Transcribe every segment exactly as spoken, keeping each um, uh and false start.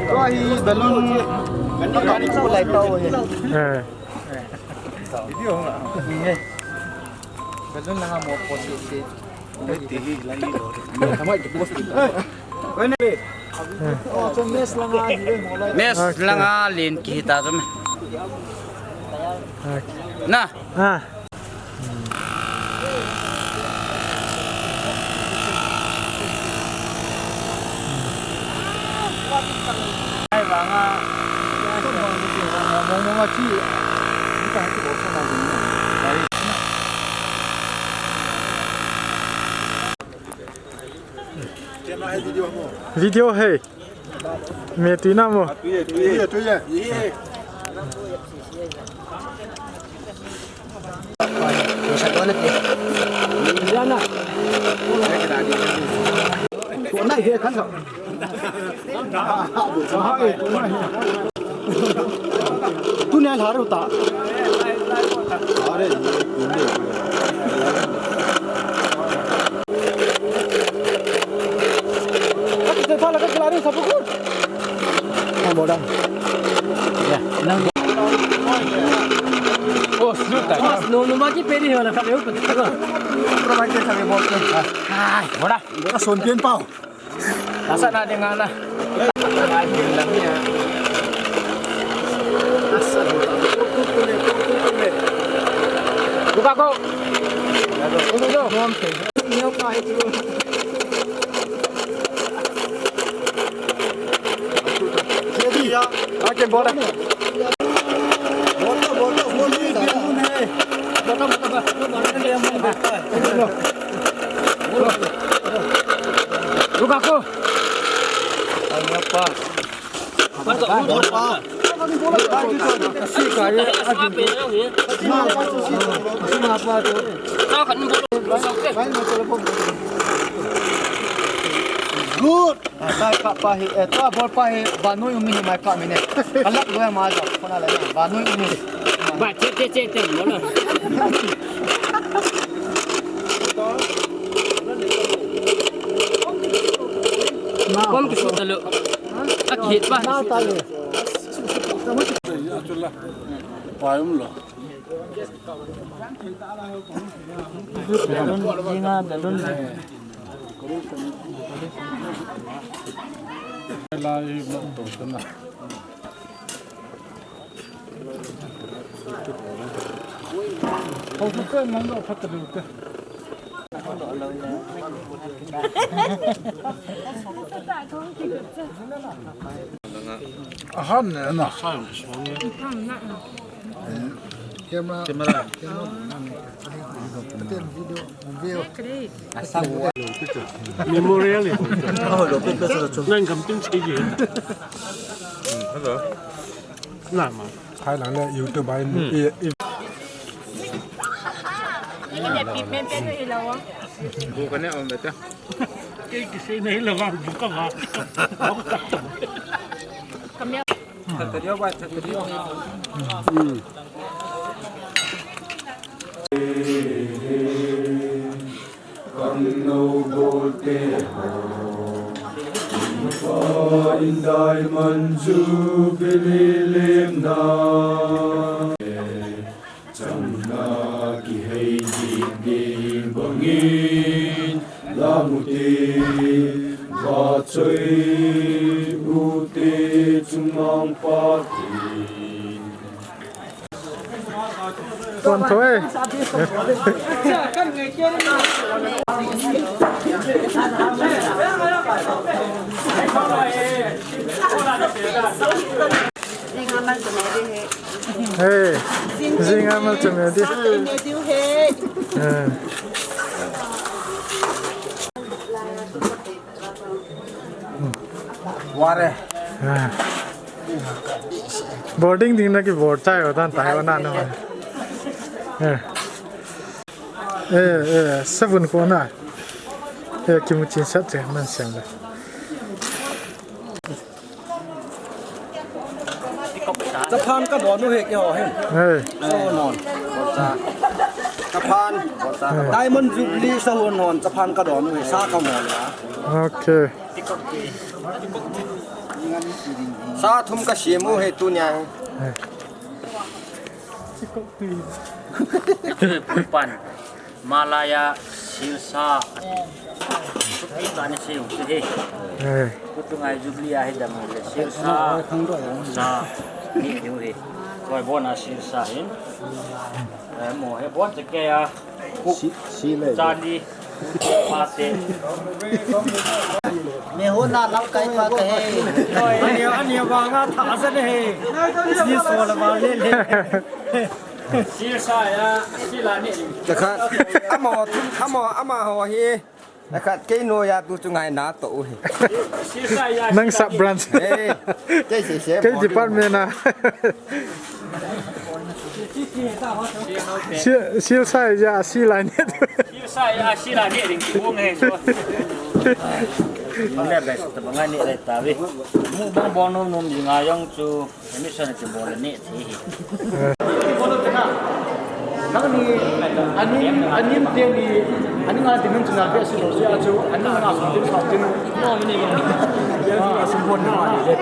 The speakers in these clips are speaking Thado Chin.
Tua hi balloon kan ni kan ni chu lai tau hi. Eh. Video ha. Balloon langa mo post se. Mess langa len kihita chu me. Na. Ah. Video hei. Me tuina mo. Tunia lharu ta. Are, Kita thala ka kelari sapu kun. Boda. Ya, nang. Oh, snow ta. Oh, snow, no maki peri hola kami upat. Pro maki kami bol. Ai, boda. Boda son pien pau. Nasa na dengan na. Buka ko. Buka ko. Lukaku. Good. Ah, tai ka pa hi, eh, tua bol pa hi, vanui umi hi mai ka mi ne. Kalak dua ma ja, kona le, vanui umi. Ba, che, che, che, che, mo na. Kom ki su ta lo. A ki ba. Na ta le. Pa um lo. Jinga da dun. Ahan ne na. Camera. Camera. Video. Video. Memorial. Nang kam tin chi ji. Hello. Na ma. Hai lang le YouTube ai. Ni le pi pen pen ni lo. Bu ka ne om ta. Kei kisei nahi lou vang, bu kava. Kamiao. Thakriyo ba, thakriyo. Hmm. Kan no bolte ho. Pa in diamond jubilee lemna. Chamna kihei dik ding bangin, lamute, vachoi ute chungmang pati. Kon thoi. Jing amal chame di he. Hey, jing amal chame di. Jing amal chame di he. Eh. Ware. Eh. Boarding ding na ki board chai ho tan tai ho na no. Eh. Eh, eh, seven ko na. Eh, kimu chin sat che man siam le. Chaphan ka don u he keiho hin. Hey. So non. Chaphan. Hey. Diamond Jubilee sa hon hon chaphan ka don u he sa ka mon la. Okay. Sa thum ka siam u he tunia. Hey. Pan. Malaya silsa ati. Supi tani siu si he. Eh. Kutu ngai Jubilee ahi dam le silsa. Sa ni diu he. Koi bona silsa hin. Eh, mo he bon te ke ya. Ku si, si le. Chani. Pate. Me ho na lau kai pa ka he. Ani, ani vanga tha sa ne he. Si so la ba le le. Silsa ya, sila ni. Takhat, amaho, amaho, amaho hi. Takhat kei noiya tu chu ngai na to u hi. Silsa ya. Nang sila sub ni. Branch. Eh, kei si se. Kei mo department na. Si, silsa ya, sila ni. Silsa ya, sila ni ring ki bung he so. Mane bai sa ta banga ni le ta ve. Mu bang bong nom nom jinga jong chu. Mission kibol le neh thei hi. Nangni, ani, ani te ni, ani nga dimension a beh si lou jeh a chu, ani nga sum tin sa tin. Ah, sum bon na ni le.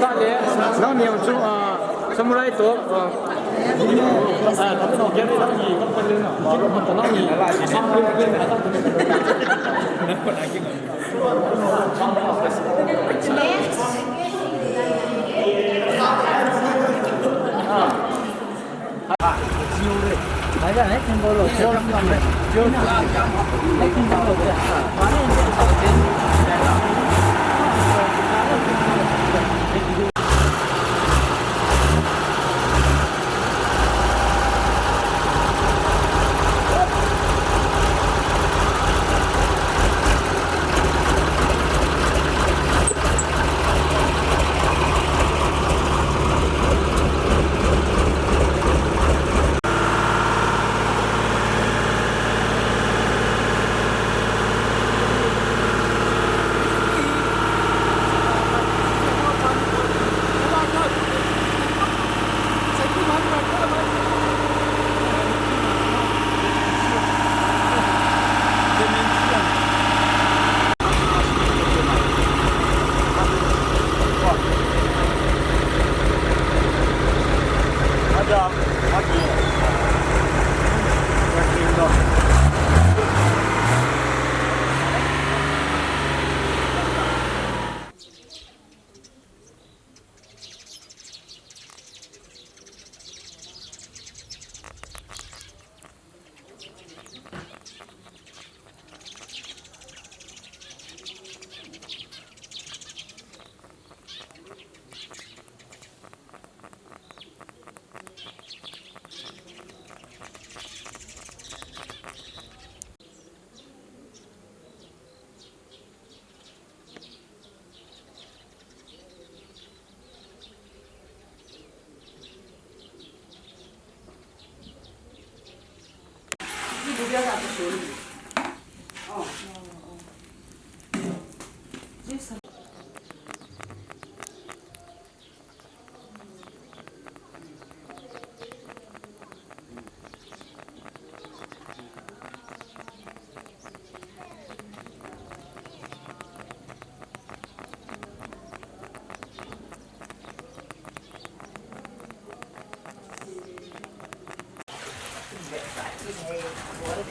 Ta le, nangni chu, ah, samurai to, ah, ah, nangni, nangni, nangni,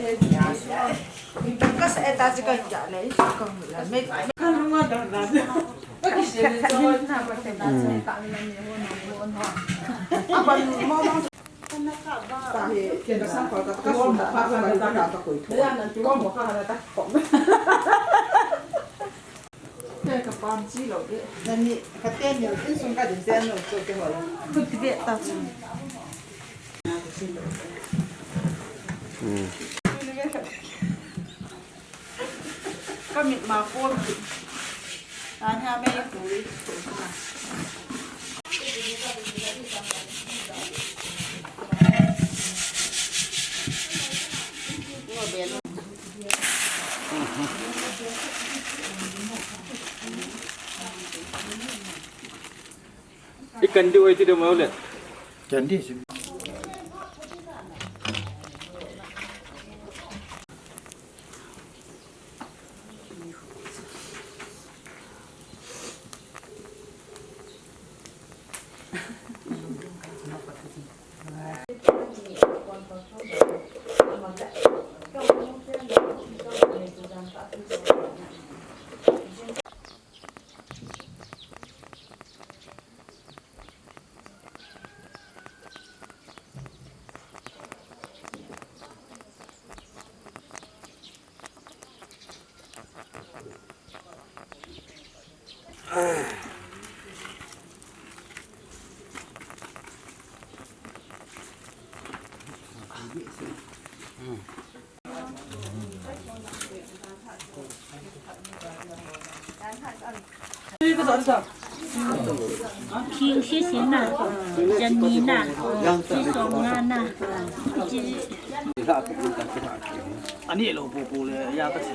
Ka sa eta si ka ja le, i sa ka la me. Ka lu ma da da. Ka ki se le so. Apa mo mo. Ta he, ke ka sa ka ka ka su da ka ka ka ka koi tho. Ya na tu mo ka na ta ko. Te ka pam chi lo de. Nani, ka te ni, insung ka din te no, so te ho. Kut ve ta chu. Hmm. Ka mit ma ko. Ani ha me ko. I kan di oi ti de mau le. Kan di si. Thing si si na, jan ni na, si song nga na, si Ani lo pu pu le ya ka si.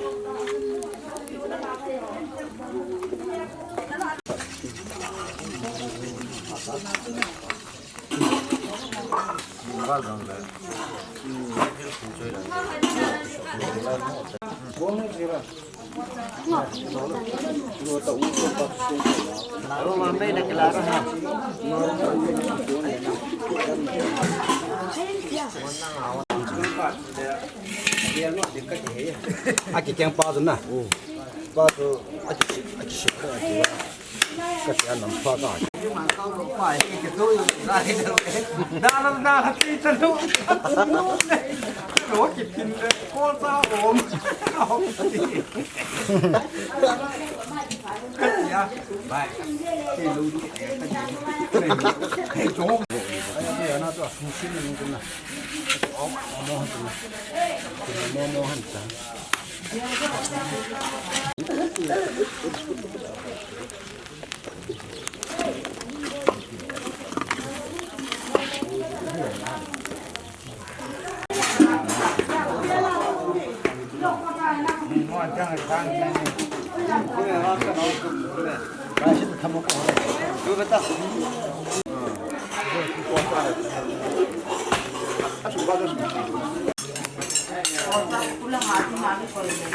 Aki keng pa tu na. Pa tu aki aki ka ti anam pa ka. Dalam dah hati telu. Lo ki pin le ko sa om. Ka ti a. Bai. Ki lo du. Ai, ai, ana tu a su sin ni tu na. Om, om, om. Mo, mo, han ta.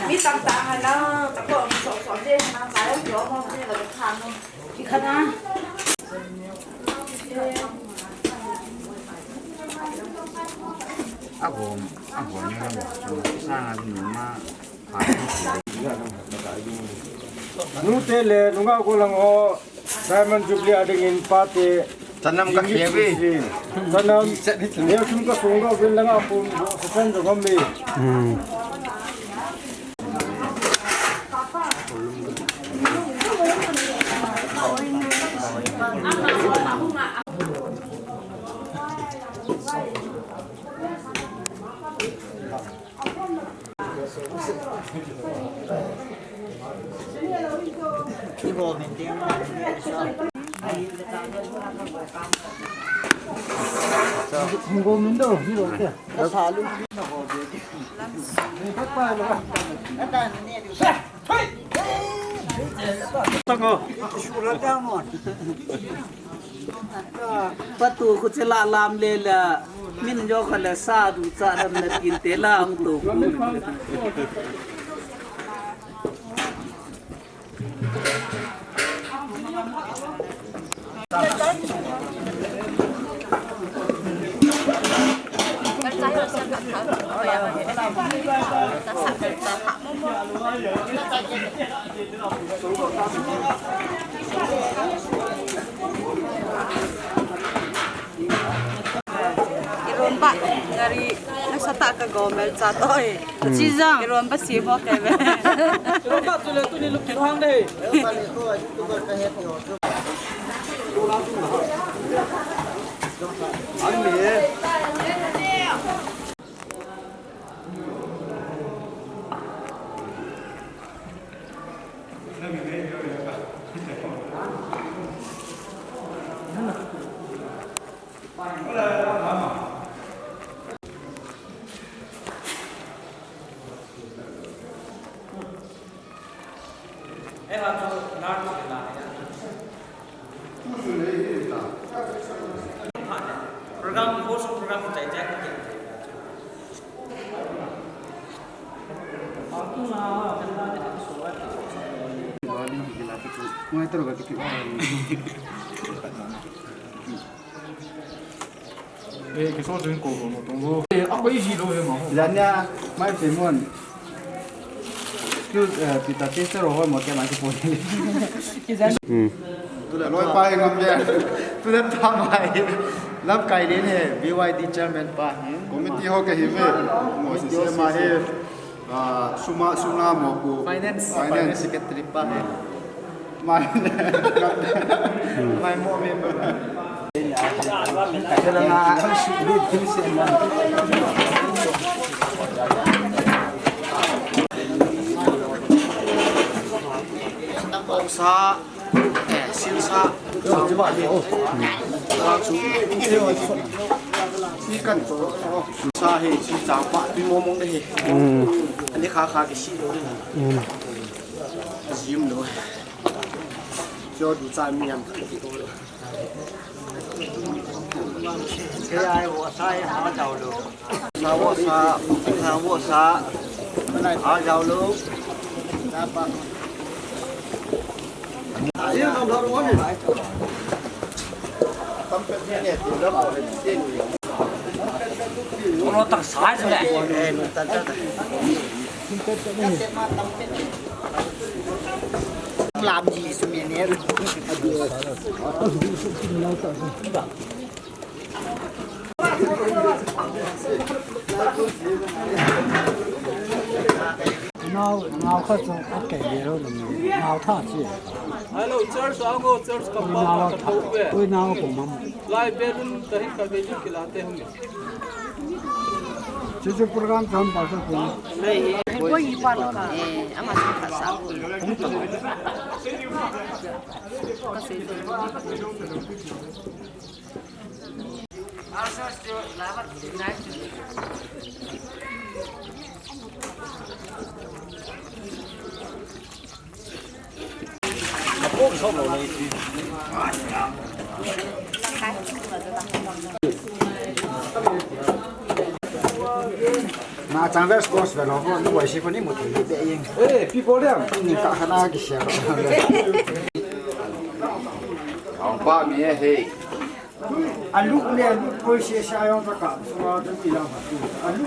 Mi tam ta ha na, ta ko so so je na, ta yo yo mo je la ta no. Ki kha na. Agom, agom ni la mo. Sa ni ma. Nute le nungah gollhang ho, Diamond Jubilee a dingin pate. Chanam ka khevi. Chanam. Neo chum ka sung ka vin langa pum, sa chan jong mi. Hmm. Patu khu chela lam le la, min jo kha la sa du cha lam na tin te lam tu. Iron ba ngari nasatah ka gomel cha to e. Hmm. Chi jang. Iron ba si mo ke be. Iron ba tu le tu ni lu ki hang de. An ni. Program, host program, Eh, kiso jin ko mo tong lo. Eh, a koi ji lo he ma ho. Lanya, mai pe mon. Excuse, eh, Peter Chester ho mo ke ma ki po. Hmm. Tu le loi pa he ngam de. Tu le pa mai. Lam kai le ne, B Y D chairman pa he. Committee ho ke hi ve. Mo si se ma he. Ah, suma, suma mo ku. Finance. Finance. Finance secretary pa he. Mai. Mai mo member. Sa. Eh, silsa. Sa hi, si chang pa, pi mo mong de hi. Hmm. Ani kha kha ki si lo. Hmm. Jim lo. Jo du cha mi am ki lo. Ke ai wo sa ai ha jao lo. Sa wo sa, sa wo sa. Ai jao lo. Sa pa. Kono tang sa chu le. Lam ji su mi ne. Nau, nau kha chu a kei le lo na mi. Nau tha chi. Hello, church a ngo, church compound a ka tho ve. Ui, nau ko mam. Lai belun ta hin ka ve ju kila te hung. Chu chu program cham pa sa ko. Ko i pa lo ka. Eh, ama sa ka sa ko. Ka se. Na chang ve sports ve lo ko, ni wai si ko ni mo thei be yeng. Eh, people dem. Ni ka khana ki share. Ang pa mi eh, hey. Alu le alu koi se sa yong ka ka, so wa tu ki la ba tu. Alu.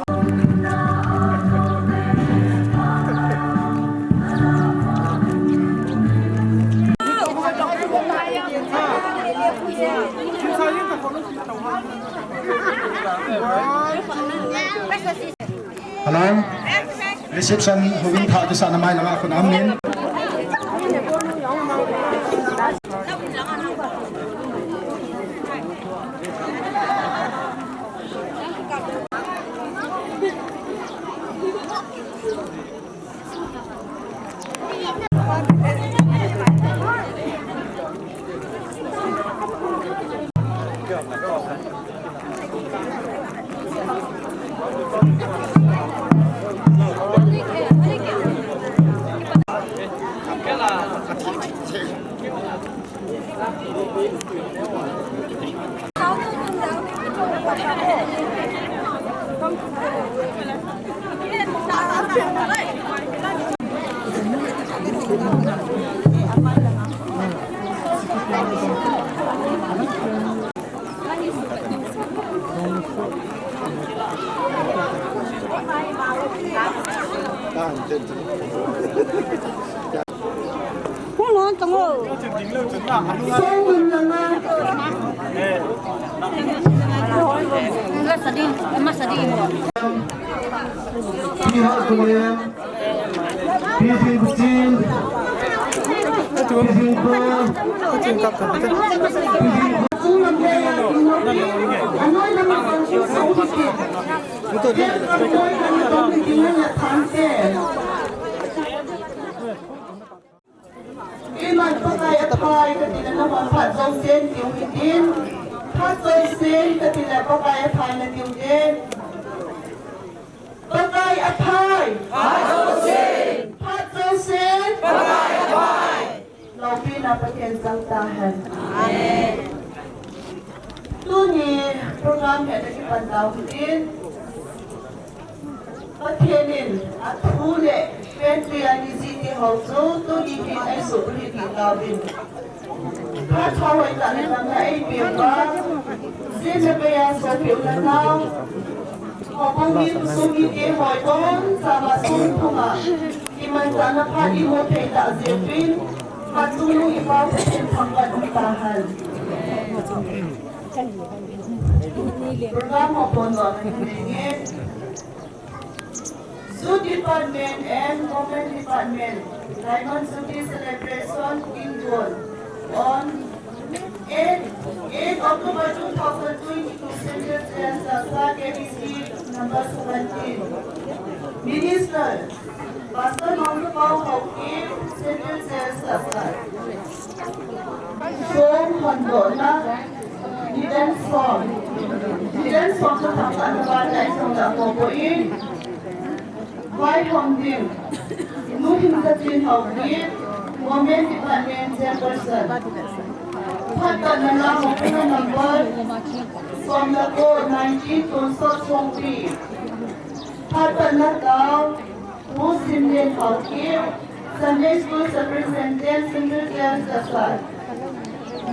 Hello. Reception hovin tha tu sa na mai lama khun amin. Songin langa. Masa din, masa din. Pihal Kumayan, Pijing Kuchin, Pijing Ko, Pijing Ko. Iman Pakai aphai kati le nahon phat jousen tiu hitin. Phat jousen kati le Pakai aphai natiu te. Pakai aphai. Phat jousen. Phat jousen. Pakai aphai. Loupina Pathen chang tahen. Amen. Tuni program hi ana kipan tau hitin. Pathen in athu le pengthei a eijih ti ho chu tuni hin eisuhbulhit tauvin. Phat hoitah le damna eipeh uva, jin le bei a sopi u le nao, houbung mi, khosung mite ho, ibonchauva sung thum a imanchahna phat imu thei tah jeh uvin, phat chungnung ipau Pathen thangvah in um tahen. Program ho pon lona hinenge. Youth Department and Women Department, Diamond Jubilee Celebration in Gold on eight, eight October two thousand twenty-two, Central Jail, Sasa, K B C number seventeen. Minister, Pastor Mangtupao Haokip, Central Jail, Sasa. Song hondohna, nidan som. Nidan som chu thangvahna vannei song da ko ko in. Vaihom ding. Nu Himsachin Haokip, Women Department Chairperson. Phat patna la Haokip number som le ko nineteen, Tonsot Songpi. Phat patna tao, Pu Simlen Haokip, Sunday School Superintendent, Central Jail, Sasa.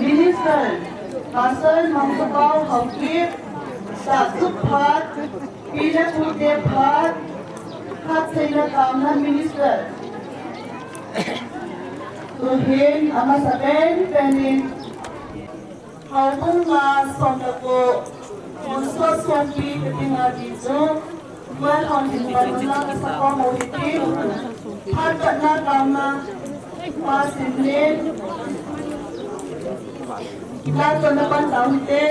Minister, Pastor Mangtupao Haokip, Sahchuk phat, Pi le Pu te phat, phat seina taona Minister. Tuhin amasa penpen in Houbung nga som le ko, Tonsot Songpi kati nga ti chu, vaihom ding panmun lang kasakhom u hitin. Phat patna taona, Pa Simlen, la chonna pan tau hite.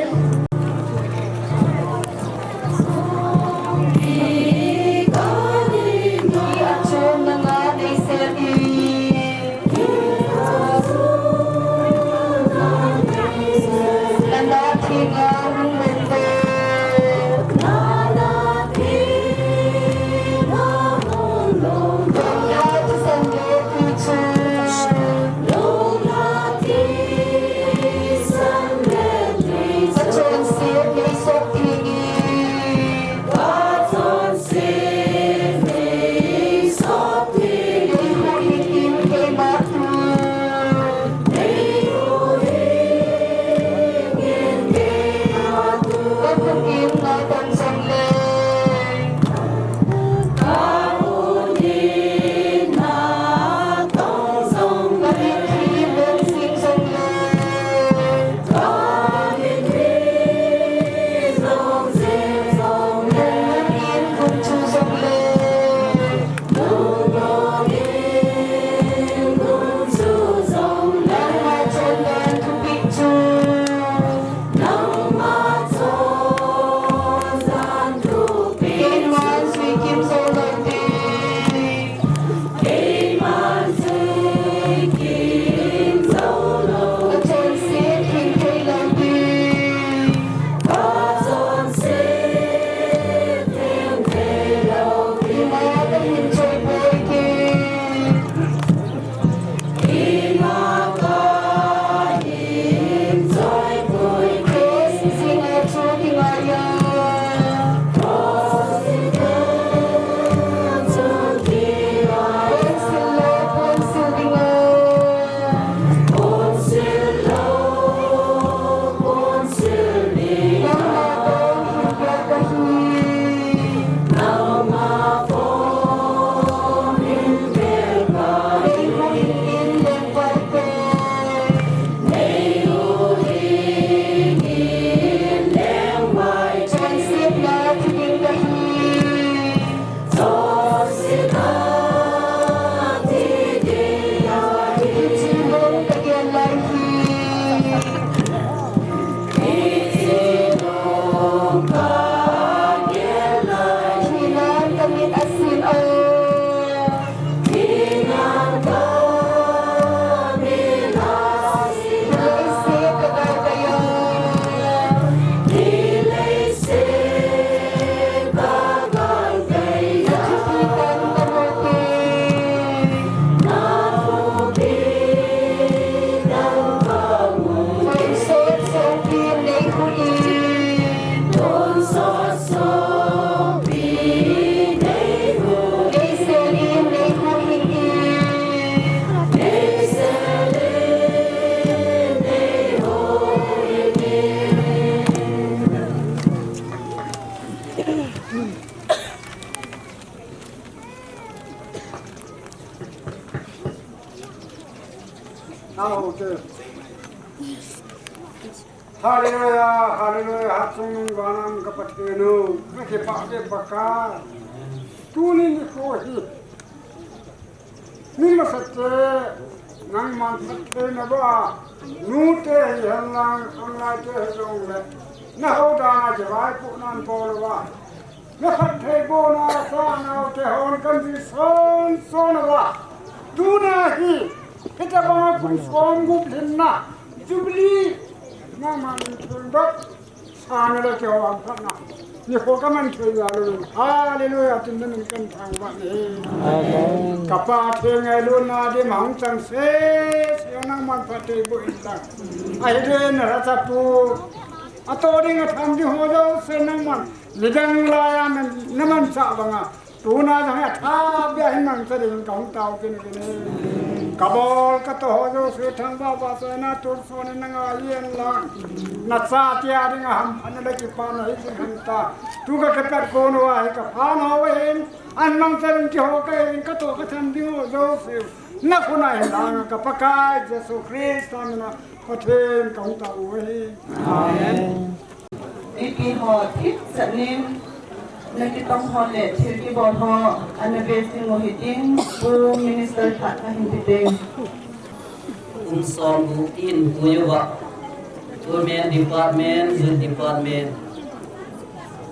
Hallelujah, hallelujah, Hatchungnung vannam ka Pathen u, kakipah e Pakai. Tuni nikho hi ni masate, nangman phatthei nabol a, nute hihen lang, khanglai te hijongle, na houdan a kivaipoh nan bol uva, na phatthei bohna a sa naote hon kan jui son son uva, tuna hi, hitabang a kum som gup lhinna, Jubilee, nangman min thundok, sana le kihou amphatna nikho kaman thei jal uvin. Hallelujah, tin namin kan thangvah e. Amen. Ka Pa thengailut na dim a hung chang sese nangman phatthei boh in lang. Ahile na lhacha pu, atoh ding atham ding ho jouse nangman nidang laiya na, na manchah banga, tuna jong hi atha beh a hin mangcha dingin kahung tao kit uvin e. Kabol katoh ho jouse thangvah vahchoina tolsonin nanga hihen lang, nachate a dinga hamphatna le kipana hi jing hen ta. Tu kakipat kon uva hi kapha nau ahin, ahin mangcha ding kihou kahin, katoh katham ding ho jouse nakhut a hin lang, ka Pakai Jesu Christa mina Pathen kahung tao u ahi. Amen. Mipi ho thipchet in, nakitong ho le thil kibol ho ana ve jing u hitin, Pu Minister khat ahin ti teng. Kum som gup ihin pui uva, Women Department, Youth Department,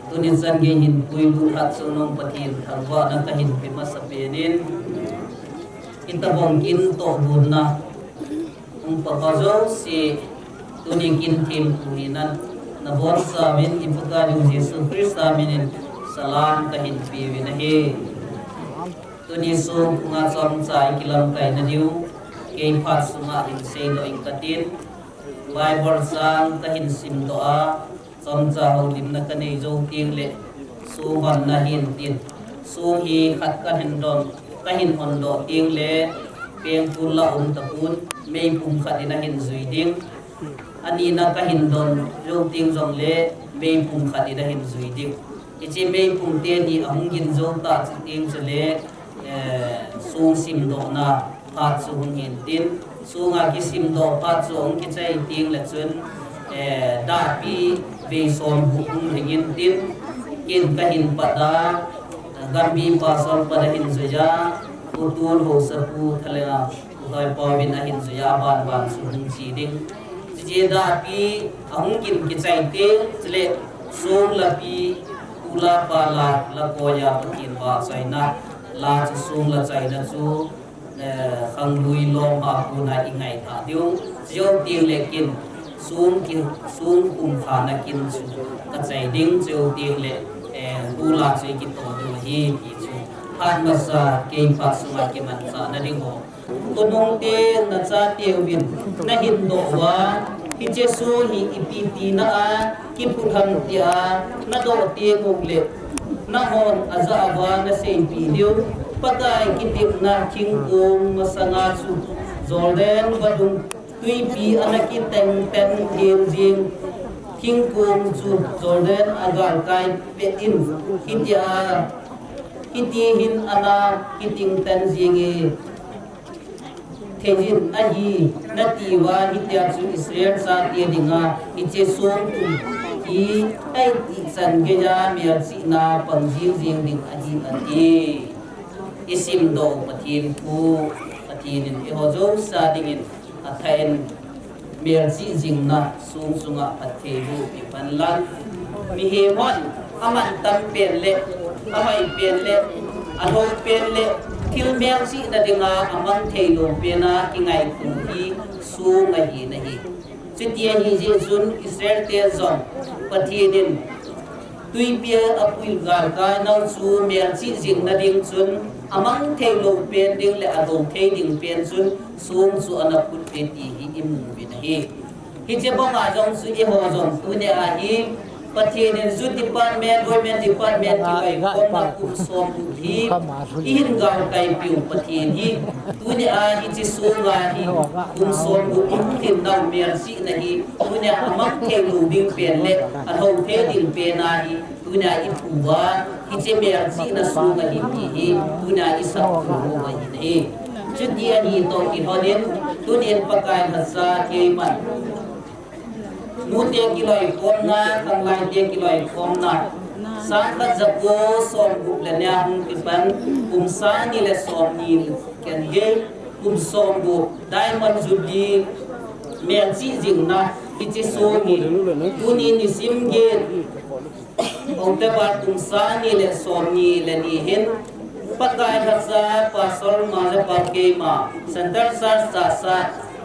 tuni chan gei hin puilut Hatchungnung Pathen thangvahna kahin pe masapen in, hitabang kin tohgon na hung papa jouse, tuni kin thempu hina nabonchauvin i Pakai Jesu Christa minin salam kahin peuvin ahi. Tuni sung phunga chomcha i kilamkai na diu, kei phat sunga hin seidoh inge katin, Bible chang kahin simdoh a, chomcha houlimna kanei jou tengle, sung honna hin tin, sung hi khat kahin don, kahin hondoh tengle, pengthul la um tapon, meipum khat in ahin jui ding. Anina kahin don jou teng jongle, meipum khat in ahin jui ding. Hiche meipum teni ahung gin jou ta chu teng chule, eh, sung simdohna phat chu hung hin tin, sunga kisimdoh phat chu ahung kichai tengle chun, eh, dahpi vei som gup hung lhingin tin, ken kahin pat a, Gambih pa Solpat ahin jui a, Pu Tul Haosapu Thalenga, Pu Loipauvin ahin jui a, aban ban chu hung che ding. Chuche dahpi ahung gin kichai teng chule, sung lapi pu la pa la, la koiya Pathen vahchoina la chu sung la chaina chu, eh, khanglui lom a kona i ngaithah diu. Chujou tengle kin sung ki, sung kumkhana kin chu kachai ding, chujou tengle, eh, hu la chu i kitoh diu ahi ti chu phat masa kei phat sunga kimanchahna ding ho. Khonung te nachateuvin nahin doh uva, hiche sung hi ipi tina a kiphut ham tia nadoh teng uleh, nahon ajah uva naseipeh diu, Pakai kitepna thingkong masanga chu Jordan vadung twipi ana kiteng ten jeng jing, thingkong chu Jordan agalkai pet in, hitia, hiti hin ana kiting ten jenge. Theijin ahi, nati uva hitia chu Israel chate dinga hiche song tum hi, aitih chan geiya melchihna pang jing jing ding ahi, ati. I simdoh Pathen thu, Pathen in eiho jouse dingin athah in melchih jingna song sunga phattheiboh peh pan lang. Mihem hon amantam pen le, ahoi pen le, alhou pen le, thil melchihna dinga amang theilou pena kingaito hi song ahi nahi. Chuti ahi jeh chun Israel te jong Pathen in twipi a apui galkai nau chu melchih jingna ding chun amang theilou pen ding le alhou thei ding pen chun song chu ana phut e ti hi imu uvin ahi. Hiche banga jong chu eiho jong tunia hi Pathen in Youth Department, Women Department kikaikhomna kum som gup hi ihin galkai piu Pathen hi, tunia hiche songa hi kum som gup ihung lhin nau melchihna hi, tunia amang theilou ding pen le alhou thei ding pena hi tunia iphu uva, hiche melchihna song ahi ti hi tunia isah phu uva ahi. Chuti ahi toh kilhonin, tunin Pakai lhacha keiman Nute kiloikhomna, khanglaite kiloikhomna. Sangkhat jako somgup le nia hung kipan, kum sang ni le somni le kengei, kum somgup, Diamond Jubilee, melchih jingna, hiche sung hi. Tuni nisim get, October kum sang ni le somni le ni hin, Pakai lhacha, Pastor Mangzapao keima, Central Church Chasa,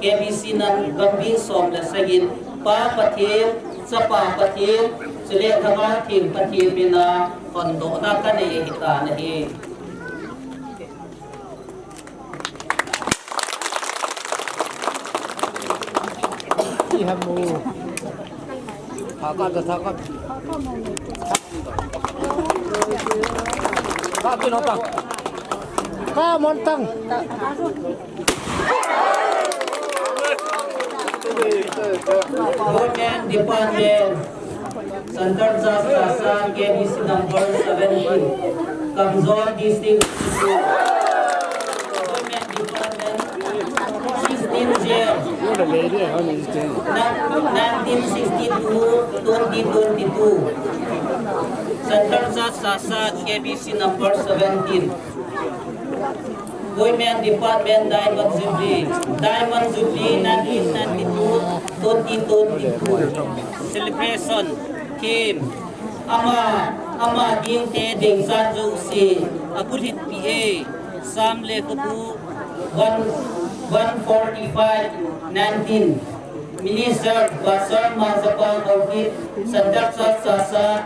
K B C nam gampi som le sagin, Pa Pathen, Chapa Pathen, chule Lhagao Theng Pathen mina hondohna kanei ahitan ahi. Come on, tang. Women Department, Central Church Chasa, K B C number seventeen, Kamjong District. Women Department, sixteen J, nineteen sixty-two, twenty twenty-two. Central Church Chasa, K B C number seventeen. Women Department Diamond Jubilee, Diamond Jubilee nineteen ninety-two, twenty twenty-two. Celebration theme, Ama, Ama dingte dingchan jouse, abulhit pi e, Sam le Khupu, one, one forty-five nineteen. Minister, Pastor Mangzapao Haokip, Central Church Chasa,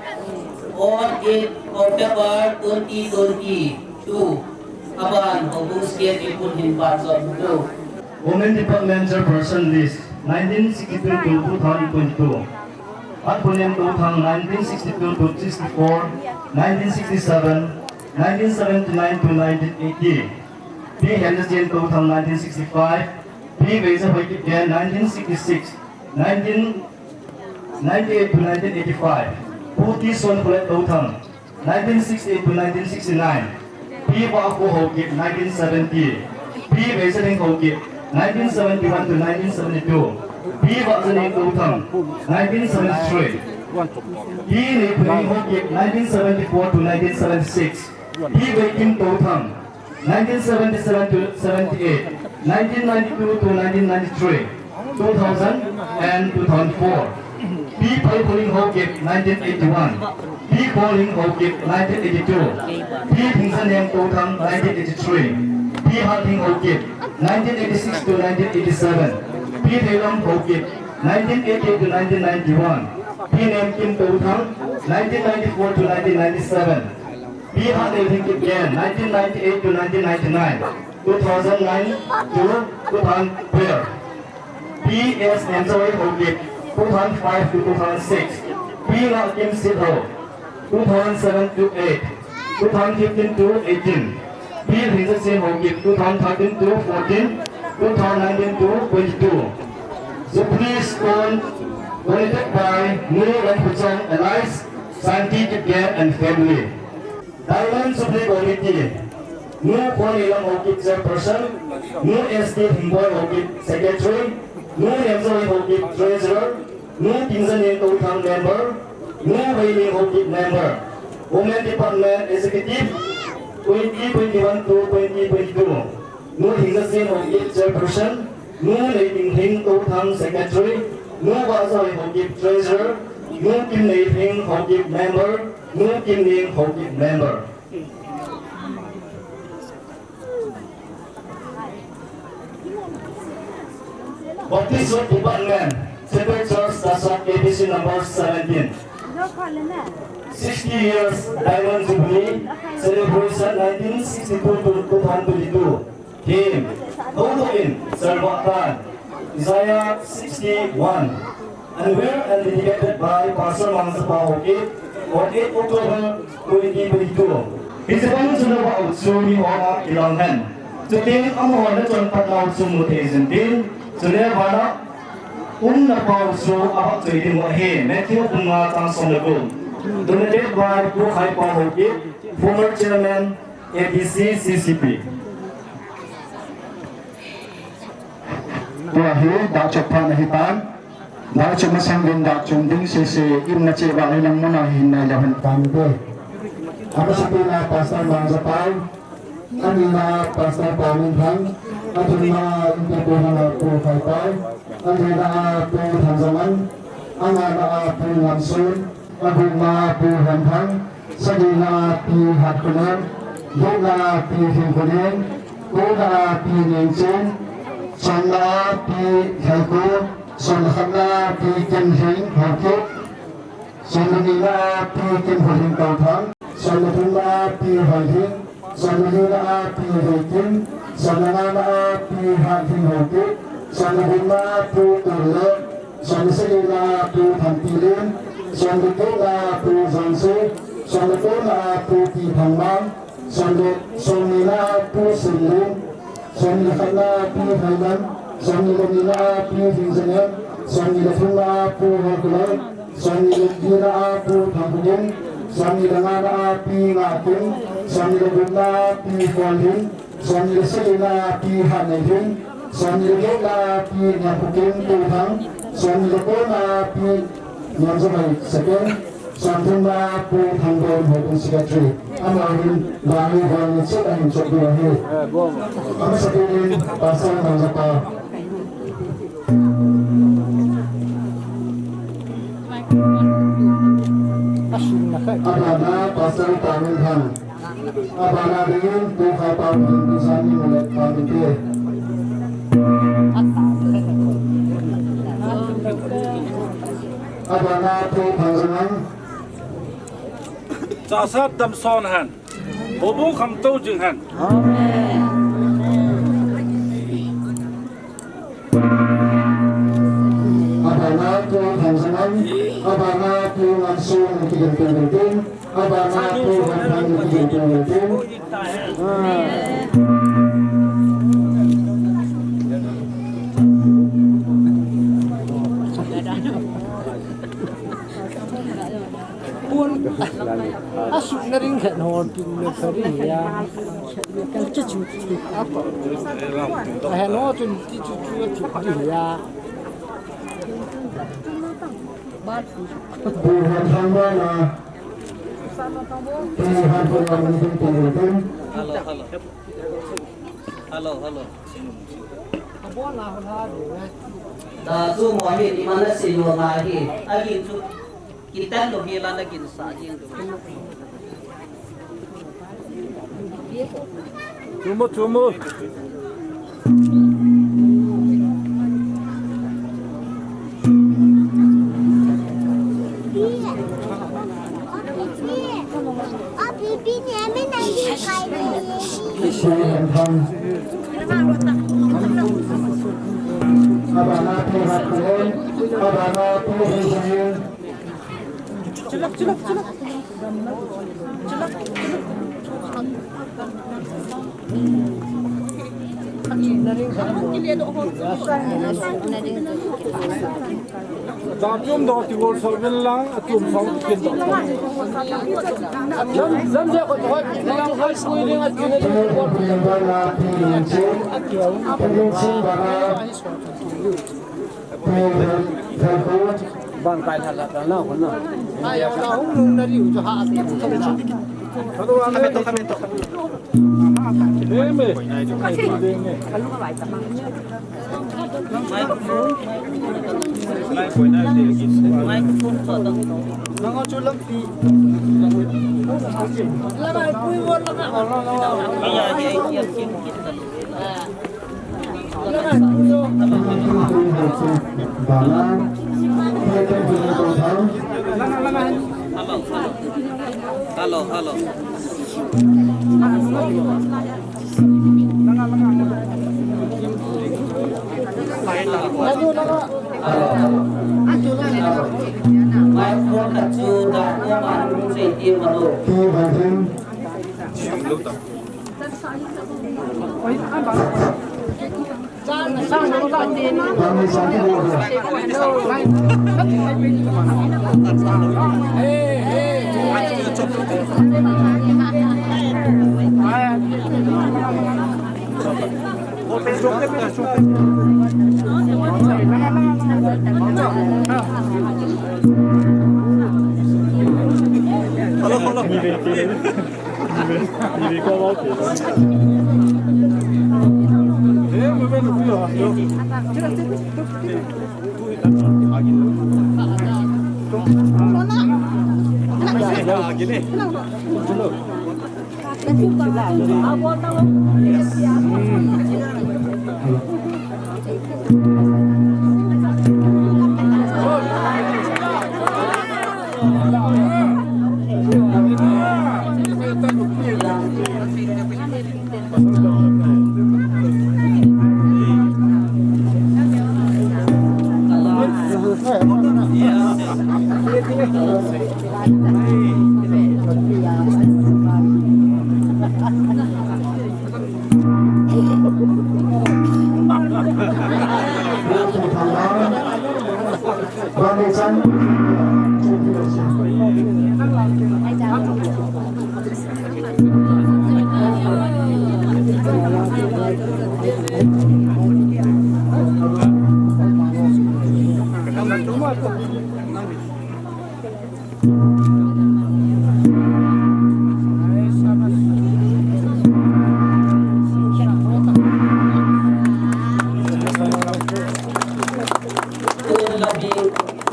on eight October twenty twenty-two. Aban, Houbung State People Himpan Zon Hudu. Women Department Chairperson List, nineteen sixty-two to two thousand twenty-two. Atpunem Touthang, nineteen sixty-two to sixty-four, nineteen sixty-seven, nineteen seventy-nine to nineteen eighty. P. Henderson Touthang, nineteen sixty-five, P. Veija Haokip Gen, nineteen sixty-six, nineteen ninety-eight to nineteen eighty-five. Pu T. Sonpholet Touthang, nineteen sixty-eight to nineteen sixty-nine. P. Vahkho Haokip, nineteen seventy. P. Veijading Haokip, nineteen seventy-one to nineteen seventy-two. P. Vahjaneng Touthang, nineteen seventy-three. P. Neiphuning Haokip, nineteen seventy-four to nineteen seventy-six. P. Veikim Touthang, nineteen seventy-seven to seventy-eight, nineteen ninety-two to nineteen ninety-three, two thousand and two thousand four. P. Phaikholing Haokip, nineteen eighty-one. P. Kholing Haokip, nineteen eighty-two. P. Thingjaneng Touthang, nineteen eighty-three. P. Hatthing Haokip, nineteen eighty-six to nineteen eighty-seven. P. Theilam Haokip, nineteen eighty-eight to nineteen ninety-one. P. Nemkim Touthang, nineteen ninety-four to nineteen ninety-seven. P. Hatneilhingkip Gen, nineteen ninety-eight to nineteen ninety-nine, two thousand nine to two thousand twelve. P. S. Nemjawoi Haokip, two thousand five to two thousand six. P. Ngahkim Sithao, two thousand seven to eight, two thousand fifteen to eighteen. P. Lhingjasen Haokip, two thousand thirteen to fourteen, two thousand nineteen to twenty-two. Jubilee Stone donated by Nu Rangkhochong alias Santi Kipgen and family. Diamond Jubilee Committee, Nu Khoneilam Haokip, Chairperson, Nu S T Lhingboi Haokip, Secretary, Nu Nemjawoi Haokip, Treasurer, Nu Thingjaneng Touthang, Member, Nu Veiling Haokip, Member. Women Department Executive, twenty twenty-one to twenty twenty-two, Nu Thingjasen Haokip, Chairperson, Nu Neitinglhing Touthang, Secretary, Nu Vahjawoi Haokip, Treasurer, Nu Kimneilhing Haokip, Member, Nu Kimneng Haokip, Member. Baptist Youth Department, Central Church, Chassad, K B C number seventeen. Sixty years Diamond Jubilee celebration, nineteen sixty-two to two thousand twenty-two. Theme, Houdoh in, Salvah tan. Isaiah sixty-one. Unveiled and dedicated by Pastor Mangzapao Haokip on eight October twenty twenty-two. Hiche bang chun nabah u chu miho a kilang hen. Chutin amaho nachonphat nau chu mu thei jin tin, chule vana umna pau chu abah choi ding u ahi. Matthew bung nga chang som le gup. Donated by Pu Khaipao Haokip, former chairman, A D C C C P. Tua hi dahchok phat ahitan. Dah chu masang uvin dah chom ding sese, in na che ba le nang muna hin nai le hun. Pante. Amasapen a Pastor Mangjapal, anina Pastor Paminthang, athumna Inpi Pu Hana Pu Khaipal, alina Pu Thanjaman, angana Pu Ngamsun, agupna Pu Hemthang, sagina Pi Hatkhonen, getna Pi Thingkhonen, kona Pi Nengchen, somna Pi Thaikho, somkhatna Pi Kenhing Haokip, somnina Pi Kenhing Touthang, somthumna Pi Hoihing, somlina Pi Hoikim, somngana Pi Hathing Haokip, somgupna Pi Tunle, somsagina Pi Thanpilen, somgetna Pi Jangse, somkona Pi Thangmang, somnina Pi Sinlin, somnikhatna Pi Hailam, somnina Pi Hingjanem, somnithumna Pi Hoikulai, somnilina Pi Thangkhukim, somningana Pi Ngakim, somnigupna Pi Kolhing, somnisagina Pi Hatneihing, somnigetna Pi Ngamkhukim Touthang, somnikona Pi Ngamjamai Second, somthumna Pi Thangbon Houbung Secretary. Amahin, bani bani chet ahin chop diu ahi. Amasapen in Pastor Mangjapal. Abana Pastor Paminthang. Abana dingin Pu Khaipal Pu Sani Mulet Paminte. Abana Pu Phangjangan. Chasa tamson hen. Houbung khamtou jing hen. Amen. Abana Pu Thangsangan, abana Pu Ngamsung, kigin tung tung tung, abana Pu Ngamsung, kigin tung tung tung. Pon asuna ring khat ho tin le phari ya. Kal chu chu. Ahen ho chun ti chu chu chu ya. Pu Hanthangbana. Pu Hanthangbana. Hello, hello. Hello, hello. Da chu mo hi, imana se yo ma hi. Agi chu. Kitan lo hi la na kin sa jing tu. Chumu, chumu. Abana tu hat kulen, abana tu hat kulen. Dam chum do ti gol sol vel lang, a chum sol kin do. Lam, lam je ko hoi, lam hoi pui ling a chun a ling ko. Bang kai la la na ko na. Ai, ya, na hung nung na riu cho ha. Hello, hello. Hello, hello. Hello, hello.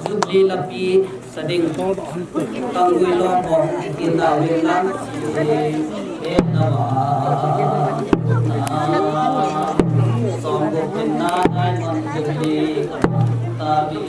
Jubilee lapi sa ding. Tangui lom ho, kin da win lang. E na wa. Song go kin na diamond jubilee. Ta bi.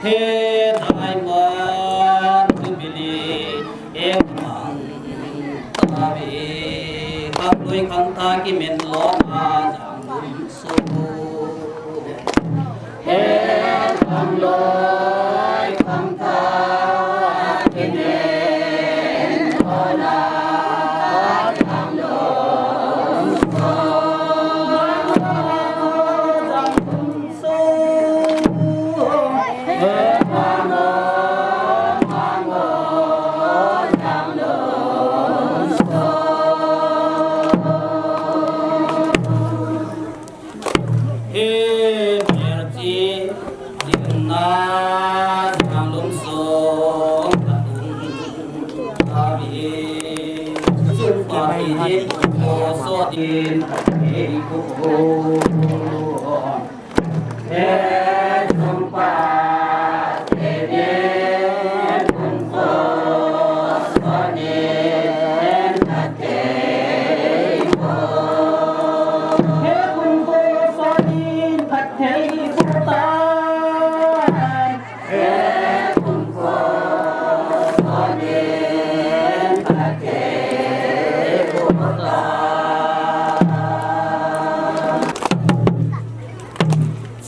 He diamond jubilee, he mang tabi, khang lui khang tha kimin lo na jang su. He khang lui khang tha kimin lo na jang su.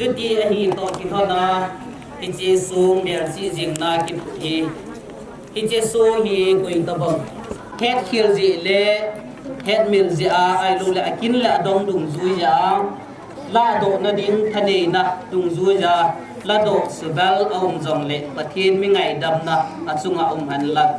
Chuti ahi toh kilhon a, hiche song melchih jingna kiphut hi, hiche song hi koi tabang hetkhel jeh le hetmil jeh a, ahilou le akin le adong dungjui jeh a, ladohna ding thaneina dungjui jeh a, ladoh subel aum jongle Pathen mi ngaidamna achunga um hen lang.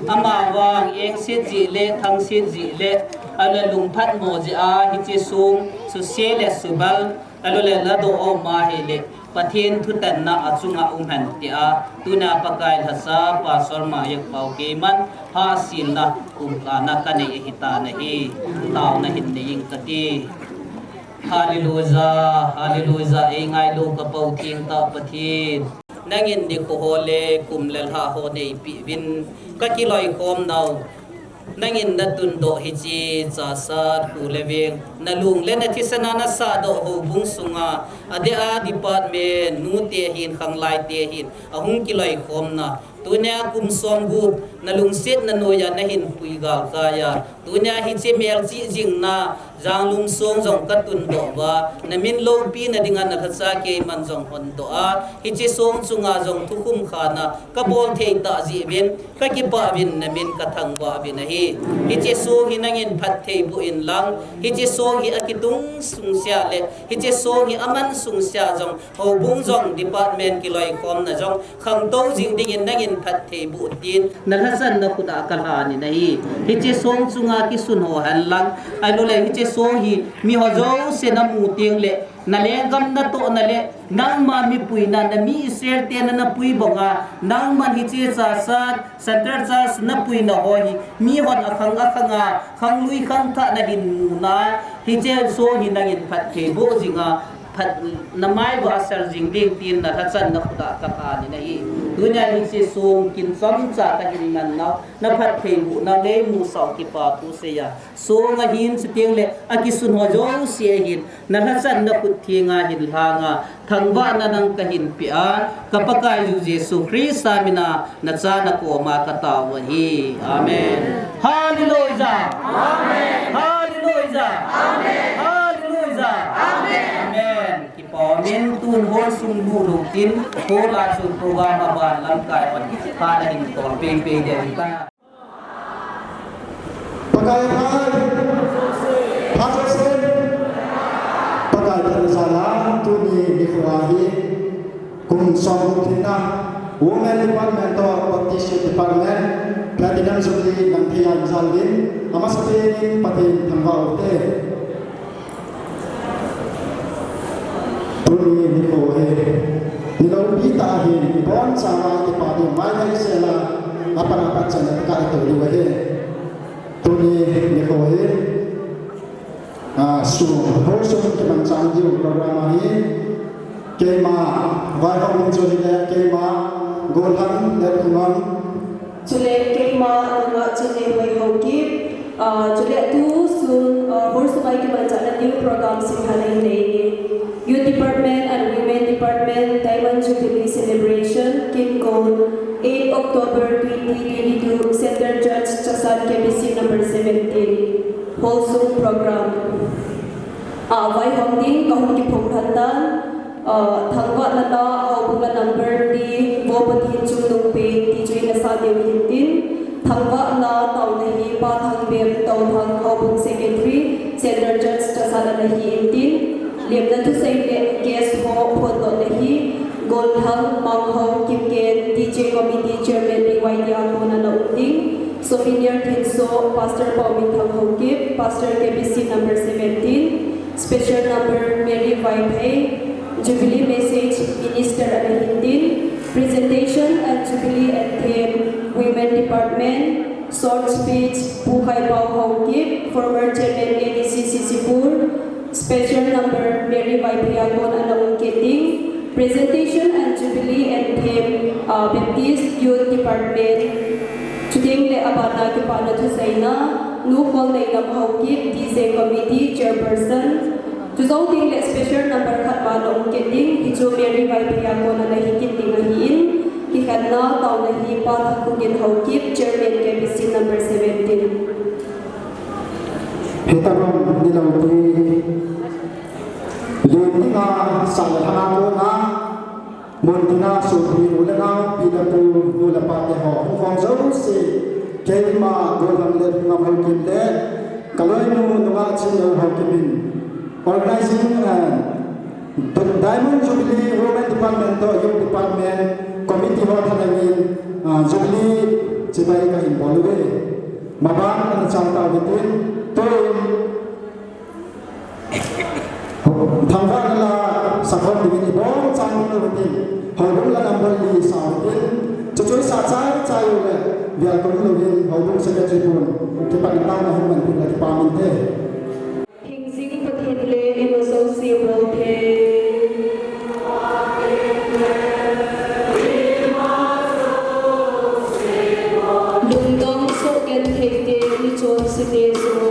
Amavang engset jeh le thangset jeh le, ahilou le lungphatmo jeh a hiche song suse le subel, ahilou le ladoh aum ahile Pathen thutanna achunga um hen tia, tuna Pakai lhasa Pastor Mayek Pao keiman hahselna kumkana kanei ahitan ahi, taona hin nei ing kati. Hallelujah, hallelujah, eingailu ka Pao thengtah Pathen. Nangin nikho ho le kum le lha ho neipeh uvin, kakiloikhom nau. Nangin natundoh hiche Chassad kho le veng, nalung le nathisan a nasahdoh houbung sunga, adeh a department, nute hin, khanglai te hin, ahung kiloikhomna, Tunia kum somgup nalungsetna noiya nahin pui galkai a, tunia hiche melchih jingna Janglum song jong katundoh uva, namin loupina dinga nalhacha keiman jong hondoh a, hiche song chunga jong thukhum khana kabol thei tah jeh uvin kakipah uvin, namin kathangvah uvin ahi. Hiche song hi nangin phatthei boh inlang, hiche song hi akitung sungse le hiche song hi aman sungse jong, houbung jong, department kiloikhomna jong khangtou jing dingin nangin phatthei boh tin nalhachanna khut a kalhan in ahi. Hiche song chunga kisun ho henlang, ahilouleh hiche song hi miho jouse namu tengle nalenggam natohna le nangma mipuina, nami Israel te nanapui banga, nangman hiche church, Central Church napuina ho hi mihon akhang akhanga khanglui khangthah nahin muna, hiche song hi nangin phatthei boh jinga phat namai uva asel jing ding tin nalhachanna khut a kalhan in ahi. Tunia hiche song kin chomcha kahin man nau, naphatthei bohna neimusah u kipathu seiya song ahin, chutengle akisun ho jouse ahin, nalhachanna khut thenga hin lhanga thangvahna nang kahin pea, ka Pakaiyu Jesu Christa mina nacha nakoma katao u ahi. Amen. Hallelujah. Amen. Hallelujah. Amen. Hallelujah. Amen. Amen. Kipa umin, tun hall sung lulut in, hall a chu program aban lamkai hon phat ahin tol peipei ding ahitai. Pakai phat, phat jouse, Pakai phat jal a, tuni nikho a hi kum somgup lhinna, Women Department toh Baptist Youth Department Platinum Jubilee lam thei a jal uvin, amasapen in Pathen thangvah u hite. Tuni nikho hi niloupi tah ahin, ibonchauva kipa ding maithei sela, apat apat chan a katou diu ahi. Tuni nikho hi, ah, sum, hall sung kimanchah diu program ahi. Keima vaihom chu hile, keima Golhang Letkhongam. Chule keima nunga chu Nehoi Haokip, ah, chule tusun, ah, hall sunga kimanchahna diu program simlhah nei nei. Youth Department and Women Department Diamond Jubilee Celebration, kinkon eight October twenty twenty-two, Central Church, Chasan, K B C number seventeen. Hall sung program. Ah, vaihom ding kahung kiphong lhon tan, ah, thangvahna la houbung la number three, Vo Pathen chungnung pen, ti chu ina sa diu hintin, thangvahna taona hi Pa Thangbem, Touthang, houbung secretary, Central Church, Chasan ana hi intin, lemna thusei le guest ho phondohna hi, Golhang Manghao Kipgen, D J Committee Chairman, B Y D a kona ana um ding, Souvenir Thinso, Pastor Paominthang Haokip, Pastor K B C number seventeen, Special number Mary Vaiphei, Jubilee message Minister ana hin tin, presentation and Jubilee anthem Women Department, short speech Pu Khaipao Haokip, former chairman A D C Sisipur, special number Mary Vaiphei a kon ana um kit ding, presentation and Jubilee anthem, uh, Baptist Youth Department. Chuteng le abana kipana thuseina, Nu Kolneidam Haokip, D J Committee Chairperson. Chujou teng le special number khat bana um kit ding, hichu Mary Vaiphei a kon ana hi kit ding ahin, kikhenna taona hi Pa Thangkhogin Haokip, Chairman K B C number seventeen. Hitabang niloupi, lim dinga sang le thang a kona, Muntina sopi u le nao, pi le pu, nu le pa te ho, hung khom jouse, keima Golhang Letkhongam Haokip le, kaloinu nungah Chineo Haokip in, organizing and Diamond Jubilee Women Department toh Youth Department Committee ho thalheng in, ah, Jubilee chibai kahin bol uve. Maban ana chang tauve tin, tuin Thangvahna la sakhom dingin ibonchauva nau hitin, houbung la number li sao hitin, chuchoi sa chai chai u le, vial tum louvin, houbung secretary pun, kipana taona hung man pin la kipah inte. Hingjing Pathen le ima jouse bol thei. Lungdong soh genthei te, mi chonse te joh.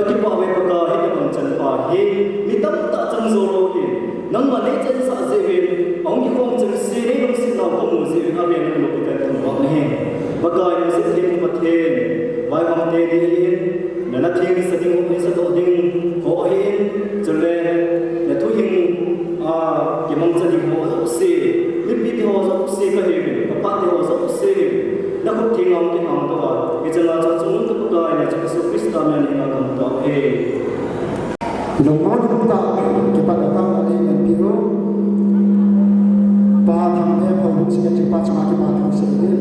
Kipah uve Pakai, hitobang chanpa hi mi tamtah chang jou lou hi. Nangma nei chensah jeh uvin, ahung kikhom chengse nei lungset nau kamu jeh uvin, avel in kathangvah uve. Pakai, lungset theng Pathen, vaihom teni ahin, nana theng sa ding, hung sa doh ding ho ahin, chule na thuhing a, kimangcha ding ho jouse, mipi te ho jouse kahiuvin, kapa te ho jouse, na khut theng a hung kiham tauva, hiche nga chu chungnung ka Pakai, na Jesu Christa min a kathangvah uve. Lungmon tah, kipatna tah, amen. Pi u. Pa Thangthem ho hung sih, kipa chunga kipa thangse in.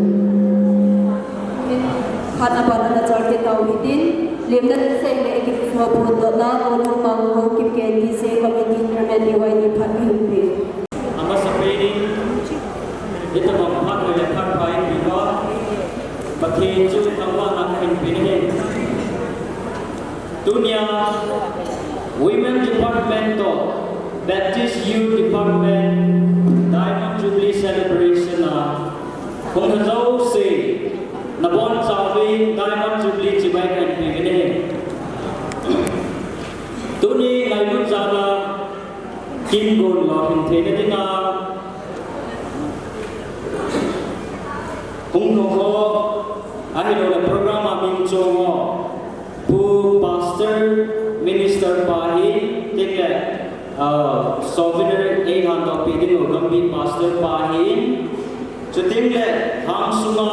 Phatna bana chal kit tau hitin, lemna le seng le kipso phondohna, Longmang Haokip K N D C Committee Chairman B Y D phat kahin pe. Amasapen in, hitobang phat hoi le phat pha eipeh uva, Pathen chu thangvahna kahin pe ahi. Tunia Women Department toh Baptist Youth Department Diamond Jubilee Celebration a hung lha jouse, nabonchauvin Diamond Jubilee chibai kahin pe ahi. Tuni ngailut jal a kin gon lou hin theina dinga hung lhung ho, ahilouleh program a min chong ho, Pu Pastor, Minister pa hi, tin le, ah, souvenir ei handoh peh ding u Gambih Pastor pa hi, chuting le hang sunga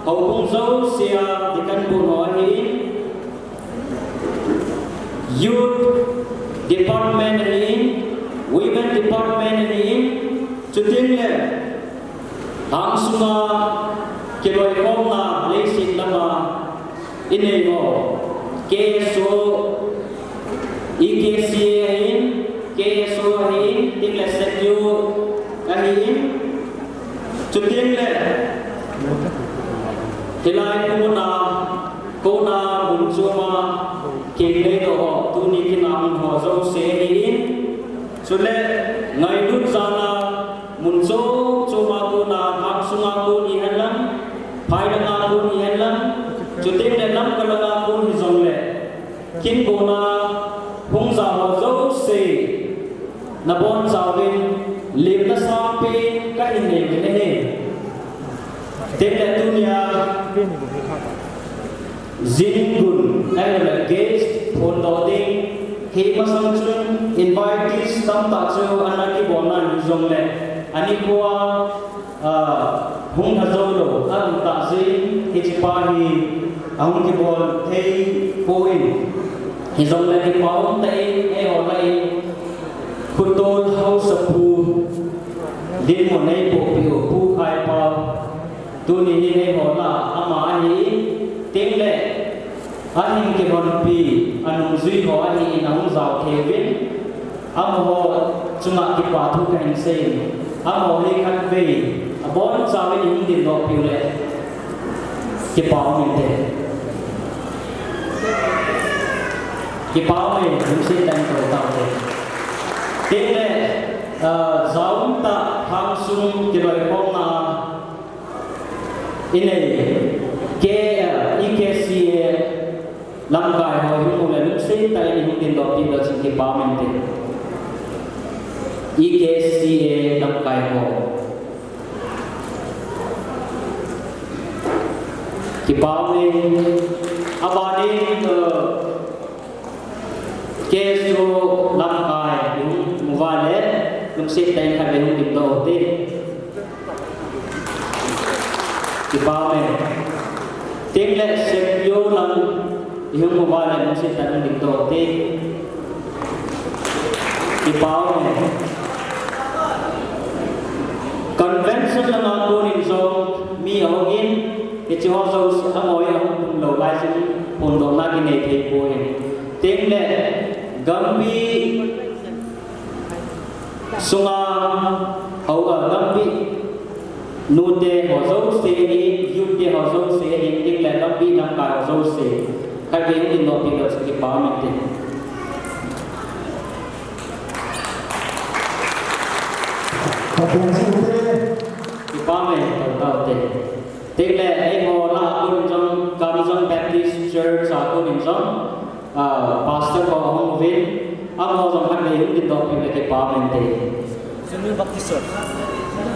houbung jouse a deacon pu ho hi, Youth Department ahin, Women Department ahin, chuting le hang sunga kiloikhomna leiset lama inei ho, K S O, E K C A ahin, K S O ahin, tin le S E C U ahin, chuting le hilai muna kona mun choma kin neidoh ho, tuni kin a um ho jouse ahin, chule ngailut jal a mun chom choma kona, hang sunga kon hihen lang, phai langa kon hihen lang, chuting le Lamka langa kon hijongle, kin kona hung ja ho jouse, nabonchauvin lemna sangpen kahin nei uvin ahi. Tin le tunia jing gun, ahilouleh guest phondoh ding, hi masang chun invitees tamtah chu ana kibol nan hijongle, anikhoa, ah, hung lha jou lou, aum tah jeh in, hiche pa hi ahung kibol thei poi. Hijongle kipa um tah in, eiho lah in, Khutol Haosapu dinmun eipoh peh u, Pu Khaipao, tuni hin eiho lah a ama ahi, tin le ahin kihonpi, anungjui ho ahin, ahung jao thei uvin, amaho chunga kipa thu kahin seiyin, amaho hi khatvei abonchauvin ihung dingdoh peh u le kipa um inte. Kipa um e, lungset tah in kou taute. Tin le, ah, jaum tah hang sung kiloikhomna inei, K, ah, E K C A lamkai ho ihung mu le lungset tah in ihung dingdoh peh u le chun kipa um inte. E K C A lamkai ho. Kipa um e, abanin, uh, K S O lamkai ihung mu uva le, lungset tah in khatvei hung dingdoh ute. Kipa um e. Tin le S E C U lam ihung mu uva le, lungset tah in hung dingdoh ute. Kipa um e. Convention langa konin jong mi ahung in, hiche ho jouse amaho ahung tum lou lai jeh in phondohna kinei thei poi. Tin le Gambih sunga ho, ah, Gambih nute ho jouse ahin, youth te ho jouse ahin, tin le Gambih lamkai ho jouse, khatvei hung dingdoh peh u le chun kipa um inte. Kipa um e, tou taute. Tin le eiho lah a konin jong, Kamjong Baptist Church a konin jong, Ah, Pastor ho ahung uvin, amaho jong khatvei hung dingdoh peh le kipa um inte. Union Baptist Church.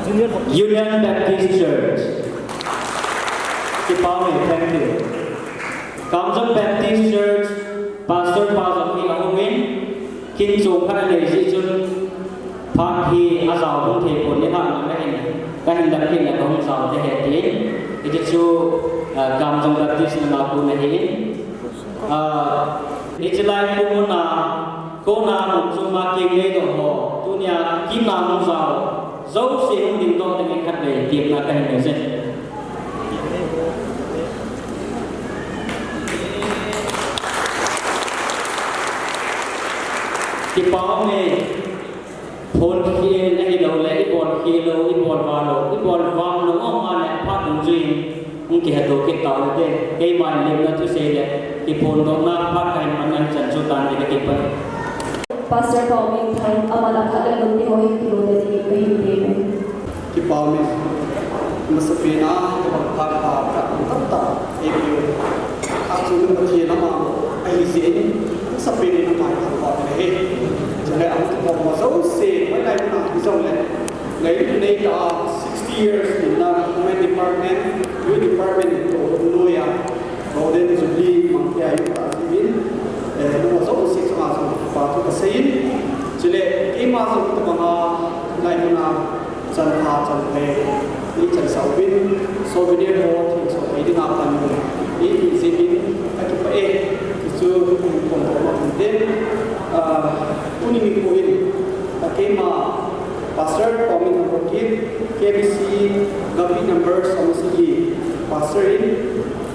Union Baptist. Union Baptist Church. Kipa um e, thank you. Kamjong Baptist Church, Pastor pa jong hi ahung in, kin chom khat anei jeh chun, phat hi ajao hung thei pon, nilhah lang kahin, kahin dam kit le kahung jao ding ahi tin. Hiti chu, ah, Kamjong Baptist na ma pu na hi. Ah, hiche lai pu muna, kona mun chom a keng nei doh ho, tunia kin a hung jao jouse hung dingdoh dingin khatvei tepna kahin nei jin. Kipa um e, phone khel ahilou le, ibol khel lou, ibol va lou, ibol va lou, um a le phat dungjuiyin, hung kihetto kit tau hite, keima lemna thusei le, kiphondohna phat kahin man nang chan chu tan ding kakipah e. Pastor Paomingthang, aman aphat le nute ho hi kilou le ding kahin temme. Kipa um e, masapen a, hitobang phat pha, phat tamtah, eipeu. Achung Pathen ama ahi jeh in, masapen in ama hi thangvah in ahi. Chule ahung kikhom ho jouse, hoilai mun a hi jongle, ngailut neitah a sixty years hinna, Women Department, Youth Department, toh noiya, Golden Jubilee mang thei a hi tah jeh in, eh, nangho jouse chunga jong kipa thu kasei in, chule keima jong hitobang a, hilai mun a, chanpha, chanphai, i chansah uvin, souvenir ho thengsoh thei dinga pan uvin, i, i jeh in, kakipah e, ti chu, phongdoh nom inte, ah, tuni nikho in, keima, Pastor Paomingthang Haokip, K B C, Gambih number som sagi, Pastor in,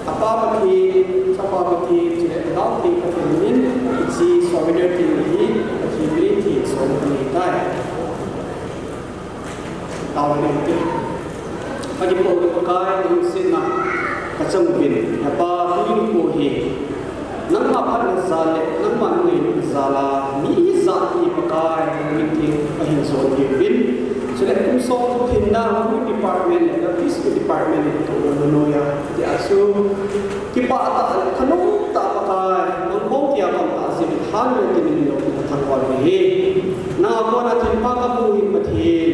Apa Pathen, Chapa Pathen, chule Lhagao Theng Pathen min in, hiche souvenir theng hi, Pathen min in thengsoh kanei tai. Taona nei ute. Kakipah uve Pakai, nalungsetna kachang uvin. He Pa, tuni nikho hi nangma phatna jal le nangma nangailutna jal a mi ijat hi Pakai, nangma min theng kahin jon thei uvin. Chule kum som thum hinna Women Department le Baptist Department in tohna noiya, tia chu kipah tah le thanom tah Pakai, nang bou tia pang tah jeh in, hallelujah tin min loupina kathangvah uve. Nanga kona thilpha kamu hin Pathen,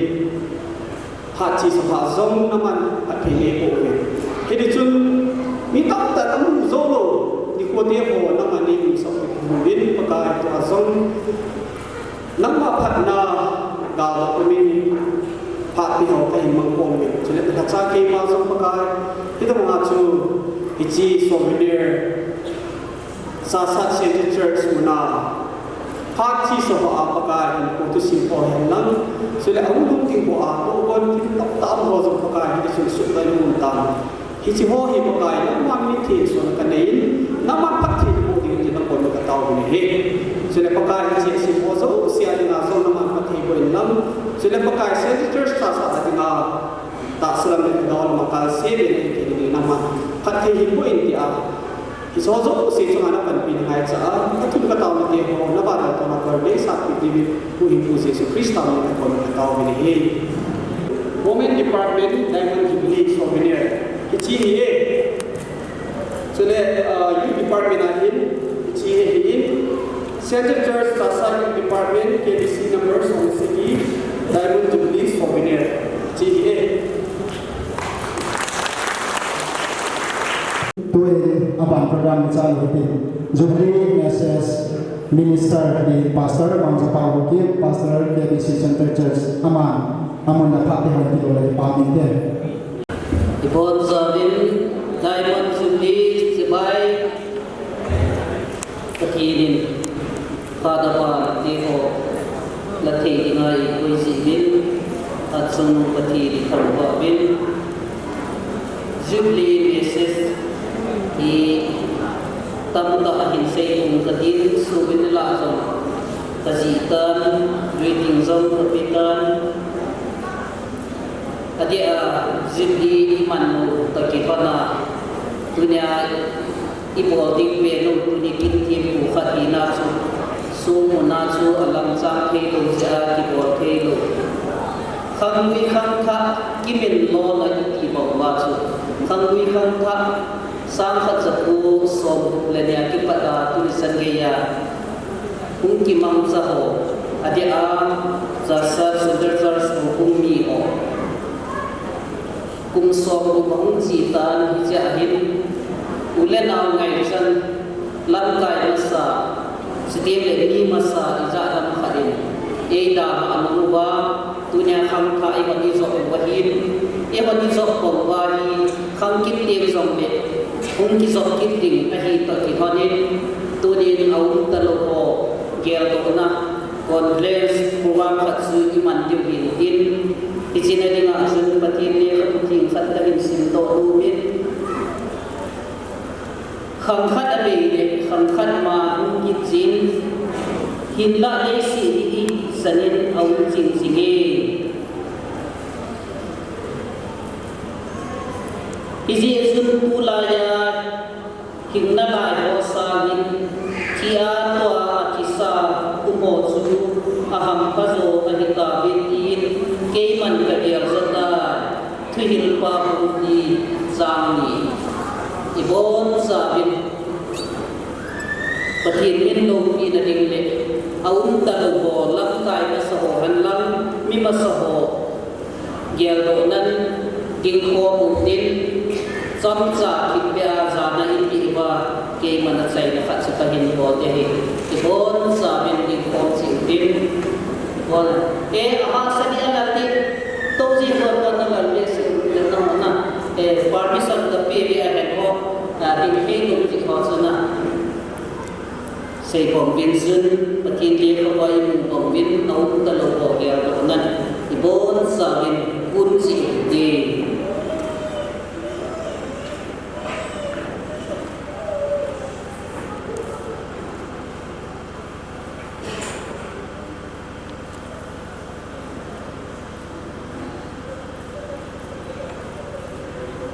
phat chesa phat jong naman phatthei neipouve. Hitichun mi tamtah in amu joulou nikho te ho nangman neilungset uvin Pakai, tua jong nangma phatna gal a um in phat teho kahin mang khom uvin. Chule lhacha keima jong Pakai, hitobang a chu hiche souvenir Chassad Central Church muna phat chesa ho a Pakai hinkho thusim ho hen lang, chule ahung lhung ding ho a tohgon thil tamtah ho jong Pakai hitichun suhbei lhung tan. Hiche ho hi Pakai, nangma min thengsohna kanei in, nangman phatthei naboh ding tin nakoma katao uvin ahi. Chule Pakai, hiche sim ho jouse a dinga jong nangman phatthei boh in lang, chule Pakai, Central Church Chassad a dinga tahsa lam le lhagao lam a kalse be nahi thei ding nangman phatthei hin boh in tia, hiche ho jouse chunga napanpina ngaicha a, kathum kataona te ho navan a tona kol beisah peh diuvin, Pu Hing Pu Jesu Christa min in nakoma katao uvin ahi. Women Department Diamond Jubilee Souvenir. Hiche hi e. Chule, ah, Youth Department a hin, hiche hi e. Central Church Chassad Youth Department, K B C number som sagi, Diamond Jubilee Souvenir. Hiche hi e. Tuin aban program ni chan hitin Jubilee Message Minister hi Pastor Mangchapa Haokip, Pastor K B C Central Church, aman amun a phat teho in tilou le kipa um inte. Ibonchauvin Diamond Jubilee chibai Pathen in Father pa teho la thei dinga eikoi jeh uvin, achung Pathen ithangvah uvin, Jubilee message hi tamtah ahin seiphong katin, souvenir la jong kajih tan, greeting jong kape tan. Adeh a, Jubilee iman u toh kipatna, tunia ibol ding pen u, tuni kin thempu khat hina chu, songmuna chu alamchang theilou jeh a kibol theilou. Khanggui khangthah kimin lona iti bang uva chu, khanggui khangthah sangkhat jako somgup le ni a kipat a tuni chan geiya Hung kimangcha ho, adeh a, Chassad Central Church houbung mi ho. Kum som gup ahung chi tan hiche a hin, u le nao ngaichan, lamkai masa, chuteng le mi masa ijat ham khat in eidalhah nung uva, tunia khangthah eihon ijop uva hin, eihon ijop bang uva hi, khang kit teng jongle, hung kijop kit ding ahi toh kilhonin, tunin aum talou ho, geldohna, conference program khat chu iman diu hin tin, hiche na dinga chun Pathen lekhabu theng khat kahin simdoh nomin, khang khat abei le khang khat ma hung kit jin, hinlah leiset hi isan in aum jing jing e. Hijeh chun tulaiya hing nalai ho sangin, thi a tua athisa um ho chu ahampha jo ahitauvin tin, keiman kagel jo tai. Thuhilpa bung ni, chang ni. Ibonchauvin Pathen min loupina ding le, aum talou ho, lamkai masa ho, henlang mi masa ho, geldohnan dingkhom utin, chomcha thipbeh a jana ipeh uva, keiman achaina khat chu kahin bol ding ahi. Ibonchauvin dingkhom cheh utin. Bol. Eh, ahahsa ding alal ding. Tou ji bol bol na lal le si, na na na. Eh, permission kapeh uve ahen ho. Ah, ding peh ding ji ho chu na. Sei bang uvin chun, Pathen lekhabu a imu bang uvin, aum talou ho geldohnan, ibonchauvin kun cheh ute.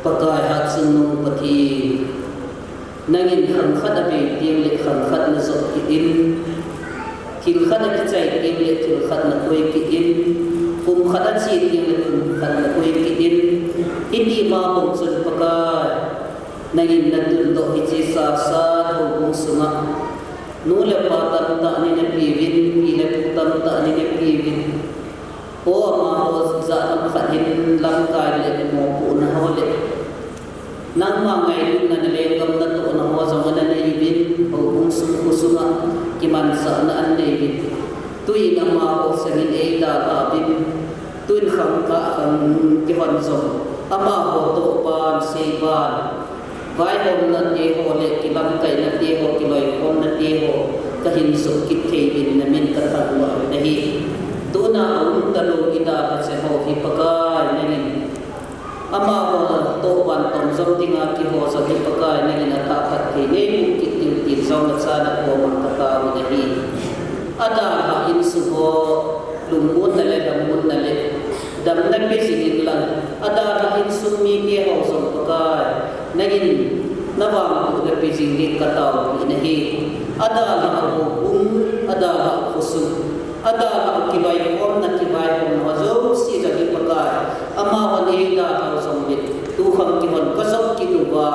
Pakai hatchungnung Pathen, nangin khang khat abei teng le khang khat najop kit in, thil khat akichai teng le thil khat nakoi kit in, kum khat ache teng le kum khat nakoi kit in, hiti ma bang chun Pakai, nangin natundoh hiche Chassad houbung sunga, nu le pa tamtah nei napeh uvin, pi le pu tamtah nei napeh uvin. Ho amaho jat ham khat hin lamkai le mopohna ho le, nangma ngailutna le lenggam natohna ho jong ananei uvin, houbung sung khosunga kimanchahna ananei uvin. Tuin amaho sangin eidalhah uvin, tuin khangthah khang kihon jong, amaho toh ban, sei ban, vaihomna te ho le kilamkaina te ho, kiloikhomna te ho, kahin suhkit thei uvin namin kathangvah uvin ahi. Tuna aum talou idalha cheh ho hi Pakai nangin, amaho toh ban tom jom dinga kiho jong hi Pakai nangin athah phatthei neiboh kit diu tin jong nacha nakoma katao uvin ahi. Adalhah insung ho, lungmonna le damna le, damna pe jing inlang, adalhah insung mite ho jong Pakai, nangin navangbohna pe jing ding kataopi nahi. Adalhah houbung, adalhah khosung, adalhah kiloikhomna, kivaihomna ho jouse jong hi Pakai, amahon eidalhah u jongle, tukhang kihon kajop kit uva,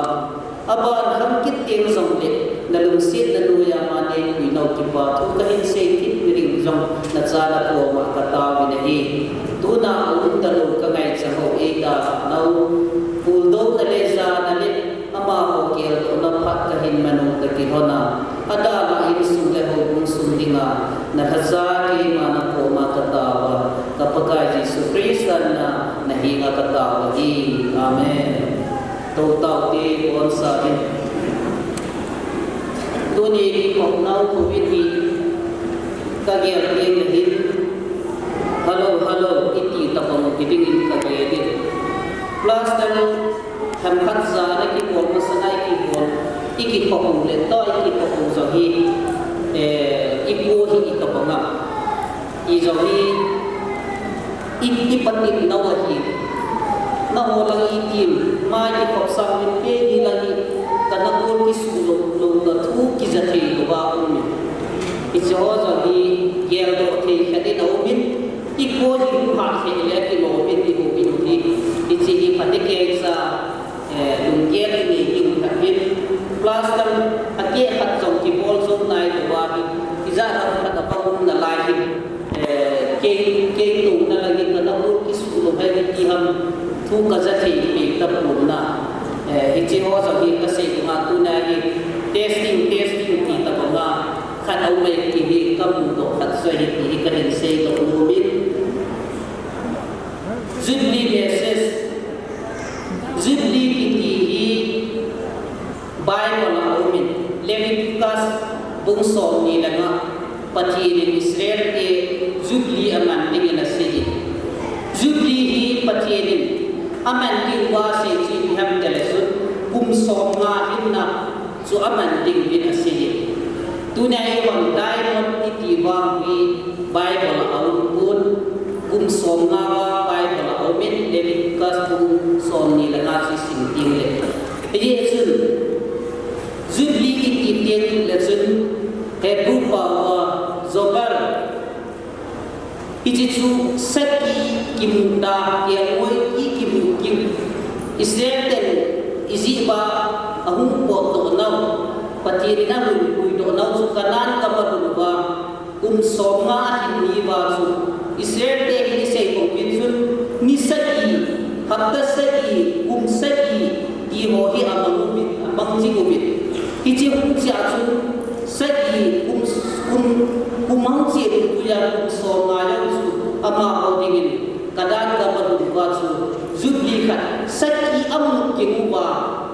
aban khang kit teng jongle, nalungsetna noiya ama neipuina u kipa thu kahin sei kit ding jong nacha nakoma katao uvin ahi. Tuna aum talou kangaicha ho eidalhah nau, puldouna le jana le, amaho geldohna phat kahin man u toh kilhona, adalhah insung le houbung sung dinga, nalhacha keima nakoma katao uva, ka Pakai Jesu Christa mina nahenga katao u ahi. Amen. Tou taute, boncha uvin. Tuni kikhop nau Covid hi kagel teng le hin, hello, hello iti tabang u hiding in kagel in. Plaster themkhat jana kibol masanga ikibol, ikikhop u le tua ikikhop u jong hi, eh, ipo hi itobang a. Ijong hi, i, ipatep nau ahi. Nangho lang itim, mai kikhop sang min pe ni lang hi, kana gol kisuh lou, lou na thu kija thei lou va um in. Hiche ho jong hi, geldoh thei khat in aum in, ipo hi phat thei le kilom in, iho in hi. Hiche hi phatecha, eh, lunggel inei ding khat in, plaster akeh khat jong kibol jou nai lou va hi, ijat ham Thu kaja thei peh tapon na. Eh, hiche ho jong hi kasei banga tuna hi testing, testing ti tabanga khat aum e ti hi kamudoh khat jong hi ti hi kahin seidoh nomin. Jubilee message. Jubilee kiti hi Bible a aumin, Leviticus bung somni le nga, Pathen in Israel te Jubilee aman dingin asei in. Jubilee hi Pathen in aman ding uva asei chu ipi ham itile chun, kum somnga hinna chu aman ding uvin asei in. Tunia eihon diamond iti vang hi Bible a aumpon, kum somnga uva Bible a aumin, Leviticus bung somni le nga chu isim tengle. Hijeh chun, Jubilee iti tengle chun, Hebrew pao a Jubal, hiche chu saki kimu ta, kelngoi ki kimu kim. Israel ten Egypt a ahung potdoh nau, Pathen in ahung puidoh nau chu Canaan gam ahung uva, kum somnga ahin ni uva chu, Israel te hi isei bang uvin chun, ni sagi, hapta sagi, kum sagi, ti ho hi amang uvin, amang jing uvin. Hiche hung chea chun, sagi, kum, kum, kum hung chea uvin tunia kum somnga jong chu, amaho dingin, Canaan gam ahung uva chu, Jubilee khat, saki amut keng uva,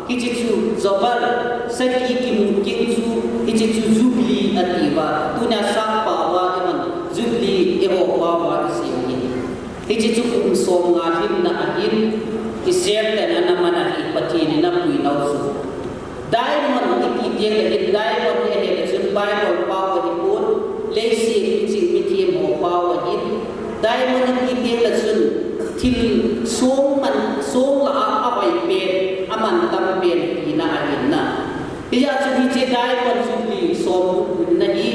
hiche chu Jubal, saki kimut keng chu, hiche chu Jubilee ati uva, tunia sap pao a iman, Jubilee eiho pao a isei u ahi. Hiche chu kum somnga hinna ahin, Israel ten ana man ahi, Pathen in apui nau chu. Diamond iti tengle hin, diamond hi ahile chun Bible pao ahipon, leiset miching mithem ho pao ahin. Diamond iti tengle chun thil song man, song lah a ahoi pen, amantam pen tina ahin na. Hijeh chun hiche diamond Jubilee somgup hinna hi,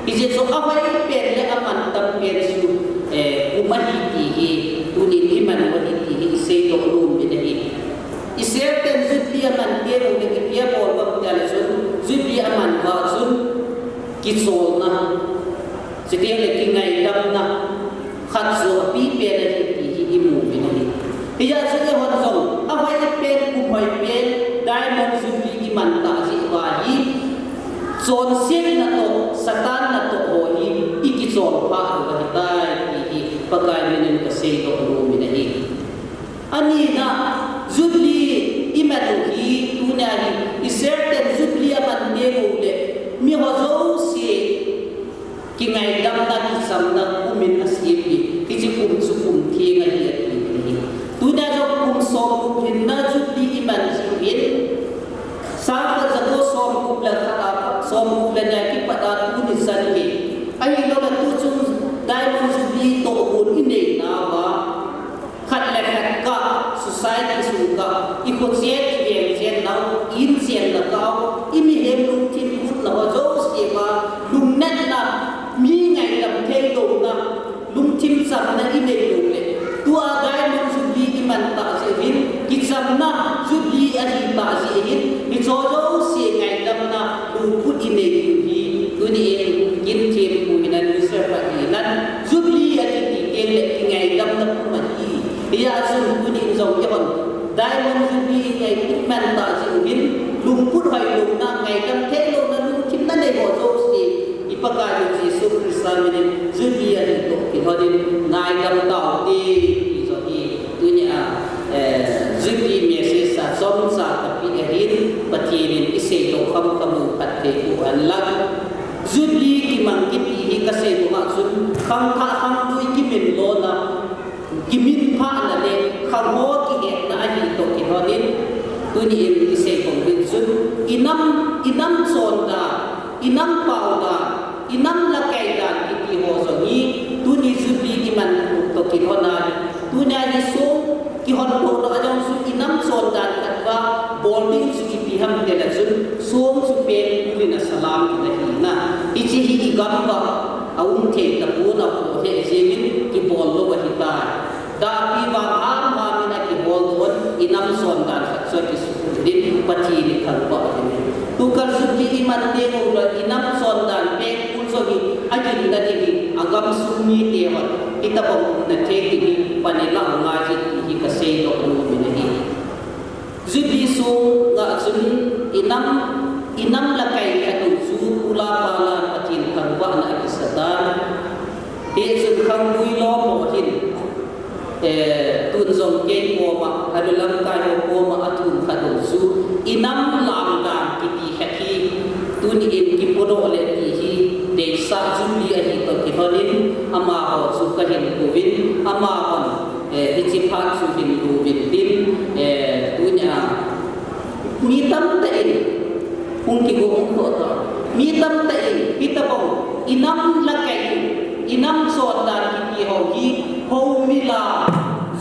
hiche chu ahoi pen le amantam pen chu, eh, kum ahi ti hi, tunin iman u ahi ti hi, iseidoh nom uvin ahi. Israel ten Jubilee aman teng uleh ipi abol uvem tile chun, Jubilee aman uva chun kicholna, chuteng le kingaidamna, khat joh apipen ahi ti hi imu uvin ahi. Hijeh chun eihon jong, ahoi pen, kum hoi pen, diamond Jubilee iman tah jeh uva hi, chonsetna toh, Satan natoh ho hi, ikichol phah u ahitai ti hi, Pakai minin kaseidoh nom uvin ahi. Anina, Jubilee iman u hi, tunia hi, Israel ten Jubilee aman teng uleh, miho jouse kingaidamna, kichamna kum in asem in, hiche kum chu kum theng ahi ati ahi. Tunia jong kum somgup hinna Jubilee iman jing uvin, sangkhat jako somgup le khat a, somgup le ni a kipat a tuni chan gei, ahilouleh tuchung Diamond Jubilee tohgon inei nauva, khat le khat kah, society sung kah, ikho chen, iveng chen nau, in chen na kah, imihem lungthim khutna ho jouse uva, lungnatna, mi ngaidam theilouna, lungthim chamna inei uleh, tua Diamond Jubilee iman tah jeh uvin, kichamna Jubilee ahi tah jeh hin, hicho jouse ngaidamna, lungput inei u hi, tunin, kin them pu hinan, Mister Pat hinan, Jubilee akiti tengle kingaidamna kum ahi. Hijeh chun tunin jong eihon, Diamond Jubilee inei iman tah jeh uvin, lungput hoilouna, ngaidam theilouna, lungthimna nei ho jouse, i Pakaiyu Jesu Christa minin, Jubilee ahi toh kilhonin, ngaidam taute, ti joh hi, tunia, eh, Jubilee message a chomcha kapeh ahin, Pathen in iseidoh khamkham u phatthei boh hen lang. Jubilee kimang kiti hi kasei banga chun, khangthah khanglui kimin lona, kiminphahna le khangho kihetna ahi toh kilhonin, tunin isei bang uvin chun, inam, inam chondan, inam paodan, inam lakai dan kiti ho jong hi, tuni Jubilee iman toh kilhona, tunia hi song kihon lona ajong chu inam chondan khat uva bol ding chu ipi ham itile chun, song chu pengkul in asalam in ahina. Hiche hi igam uva aum thei tapon, akhoh lheh jengin kibol lou ahitai. Dahpi vang hamham in akibol lou in, inam chondan khat chu akisukhum din, Pathen in thangvah uvin. Tukal Jubilee iman teng uleh inam chondan pengkul jong hi aginna ding hi, agamsung mite hon, itobang umna thei ding hi, pan ilah u ngai jeh in hi Inam, inam lakai khat u chu pula pala Pathen thangvahna akisah tan. Hichun khanggui lom ho hin, eh, tun jong kei koma, alu lamkai ho koma athum khat u chu inam lamdang kiti khat hi tuni in kipodoh le ti hi, deisah Jubilee ahi toh kilhonin, amaho chu kahin kouvin, amahon, eh, hiche phat chu hin kouvin tin, eh, tunia mi tamtah in hung kigo hung toh ta. Mi tamtah in, hitobang, inam lakai, inam chondan kiti ho hi, Houmila,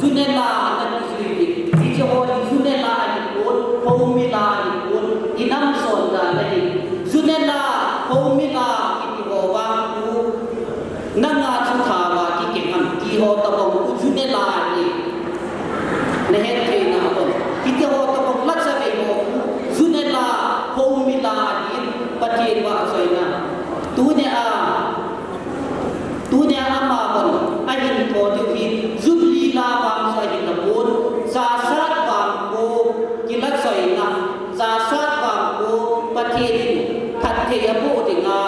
Junela, ana kijui hi. Hiche ho hi Junela ahipon, Houmila ahipon, inam chondan ahi. Junela, Houmila, kiti ho vang u, nanga chu thava kikeng ham, ti ho tobang u Junela ahi. Nahet thei nahim. Hiti ho tobang lhacha vei ho u Junela, Houmila ahin, Pathen vahchoina. Tunia, tunia amahon ahin thou diu hi Jubilee la vang chu ahi tapon, Chasat vangkho kilhachoina, Chasat vangkho Pathen in phatthei aboh dinga,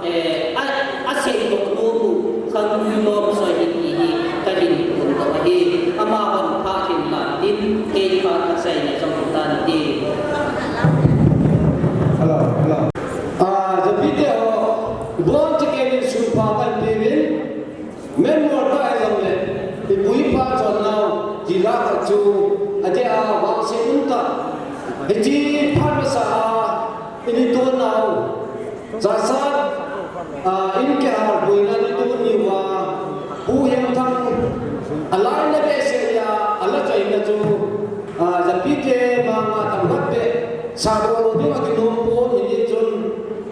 eh, a, aseidoh nom u, khanggui lom chu ahi ti hi kahin phondoh ahi. Amahon phat hin lan tin, kei phat kaseina jong tante. Hello, hello. Ah, Japite ho, ibonchauva kei in sunpha kahin peuvin, member pa hijongle, ipu ipa chonnau, jila khat chu, adeh a vangset umtah. Hiche phat masa a, ini tonau, Chasat, ah, in kihal boina ni tuni uva, Pu Hemthang, alainna behseh a, alhachoina chu, ah, Japite mama tamhat beh, sadoh lou ding akinom pon, hijeh chun,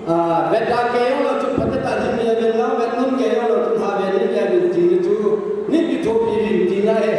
ah, vet da kei jong lou chun phatah tah in mi avel lang, vet nom kei jong lou chun ha vet in kei avel tina chu, neipi thopi uvin tina ahi.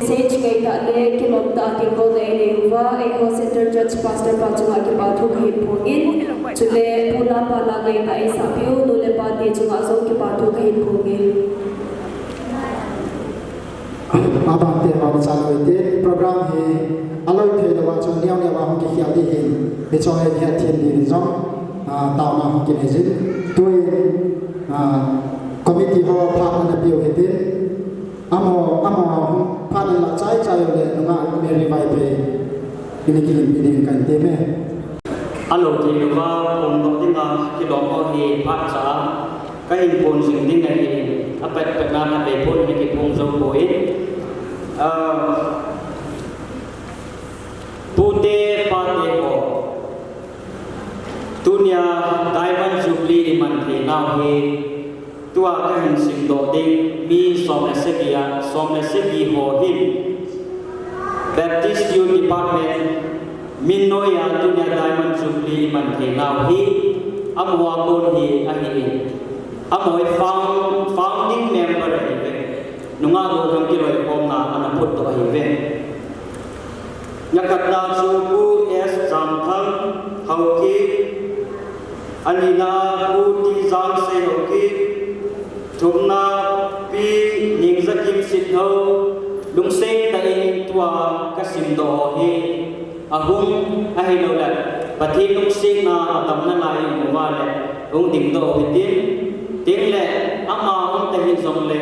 Message kaitah le kilom tah a kikol na inei uva, eiho Center Church Pastor pa chunga kipa thu kahin phong in, chule pu le pa la ngaitah eisahpiu nu le pa te chunga jong kipa thu kahin phong in. Abang te bang chan oi te program hi alou thei lou a chu neo neo a hung kikhel ding hin, hiche hi hethem ding jong, ah, taona hung kinei jin. Tuin, ah, committee ho phat ana peu hitin, amaho, amaho phat ana la chai chai uleh nungah Mary Vaiphei in kilimpi ding kan ti me. Alou thei louva phongdoh dinga kilom ho hi phat cha a kahin phong jing ding ahi. Apet pet na khatvei phon hi kiphong jou poi. Ah, pute pate ho, tunia Diamond Jubilee iman thei nau hi, tua kahin simdoh ding mi som le sagi a, som le sagi ho hin Baptist Youth Department min noiya tunia Diamond Jubilee iman thei nau hi, amaho a kon hi ahi in. Amaho hi found-, founding member ahiuve. Nungah Gollhang kiloikhomna ana phutdoh ahiuve. Nia khatna chu Pu S Jamthang Haokip, anina Pu T Jangsei Haokip, thumna Pi Ningjakim Sithou, lungset tah in tua kasimdoh ho hi ahung ahilouleh Pathen lungsetna adamna lai in um uva le hung dingdoh u hitin, tin le ama um ta hih jongle,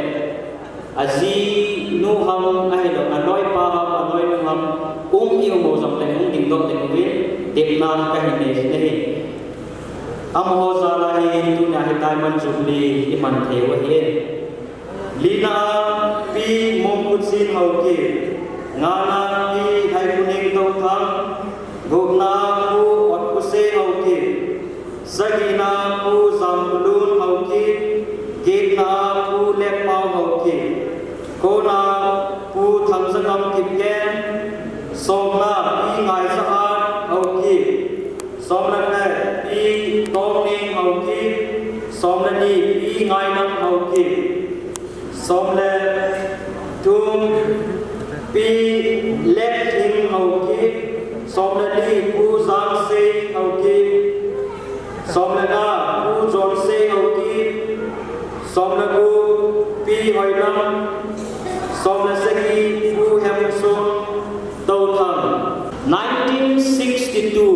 ajinu ham ahilou, aloipa ham, aloinu ham, um i um u jongle hung dingdoh ding uvin, tepna kahin nei jin ahi. Amaho jal a hi tunia hi Diamond Jubilee iman thei u ahi. Lina Pi Mongkutsin Haokip, ngana Pi Haipuning Touthang, gupna Pu Otkhose Haokip, sagina Pu Jamkulun Haokip, getna Pu Letpao Haokip, kona Pu Thangjagam Kipgen, somna Pi Ngaijahat Haokip, somle khat Pi Tongning Haokip, somle ni Pi Ngainam Haokip, somle thum Pi Letthing Haokip, somle li Pu Jangsei Haokip, somle nga Pu Jonsei Haokip, somle gup Pi Hoinam, somle sagi Pu Hemsung Touthang. Nineteen sixty-two,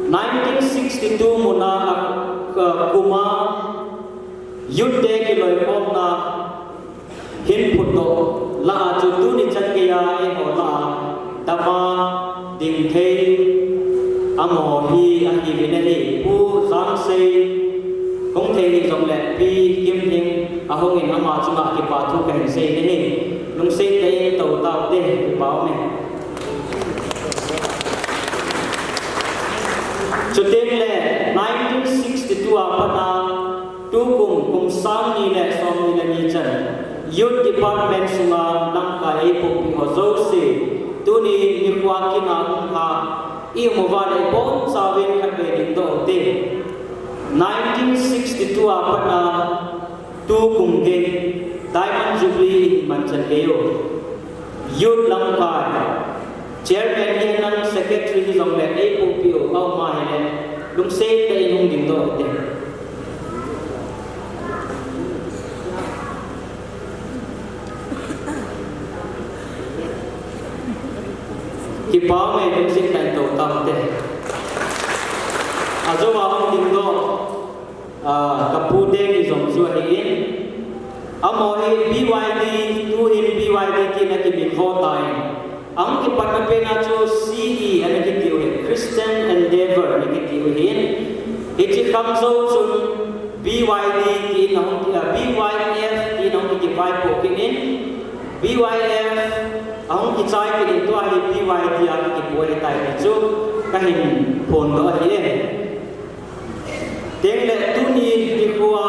nineteen sixty-two muna, ah, kuma Youth te kiloikhomna hin phutdoh lah a chu tuni chan geiya eiho lah a dama ding thei amaho hi ahiuvin ahi. Pu Jangsei hung thei hih jongle Pi Kimhing ahung in ama chunga kipa thu kahin sei in ahi. Lungset tah in tou taute, kipa ume. Chuteng le nineteen sixty-two a pat a tukum kum sang ni le som ni le ni chan Youth Department sunga lamkai eipuipi ho jouse, tuni nikho a kin a um kha i um uva le ibonchauvin khatvei dingdoh ute. Nineteen sixty-two a pat a tukum gei Diamond Jubilee iman chan gei u. Youth lamkai, chairman hihen lang, secretary hijongle eipuipi u aum ahile, lungset tah in hung dingdoh ute. Kipa Amen, lungset tah in tou tau te. Ajou a hung dingdoh, ah, ka pu teni jong chu ahin. Amaho hi B Y D, tuhin B Y D tin akiminvo tan. Ahung kipatna pen a chu C E ana kitiu hi, Christian Endeavor ana kitiu hi. Hiche khang jou chun B Y D tin ahung ki, ah, B Y F tin ahung kivaipoh kit in. B Y F ahung kichai kit in tua hi B Y D a kikipui tai ti chu kahin phondoh ahi e. Tengle tuni nikho a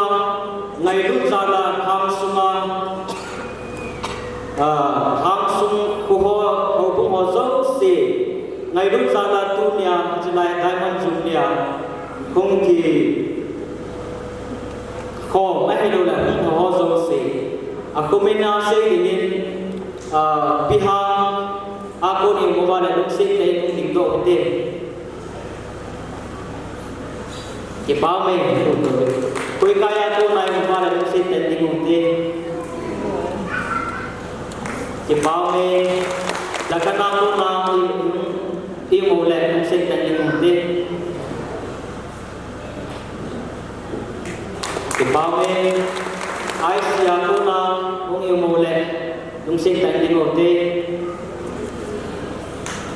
ngailut jal a khang sunga, ah, khang sung kho ho, houbung ho jouse ngailut jal a tunia, chulai Diamond Jubilee a hung kikhom ahilouleh hung ho jouse. Akhomin a sei dingin, ah, Bihar a kon i um uva le lungset tah in hung dingdoh ute. Kipah e. Koi kai a kon a i um uva le lungset tah in ding ute. Kipah e. Lakan a kon a i um, i um u le lungset tah in ding ute. Kipah e. I C a kon a hung i um u le lungset tah in ding ute.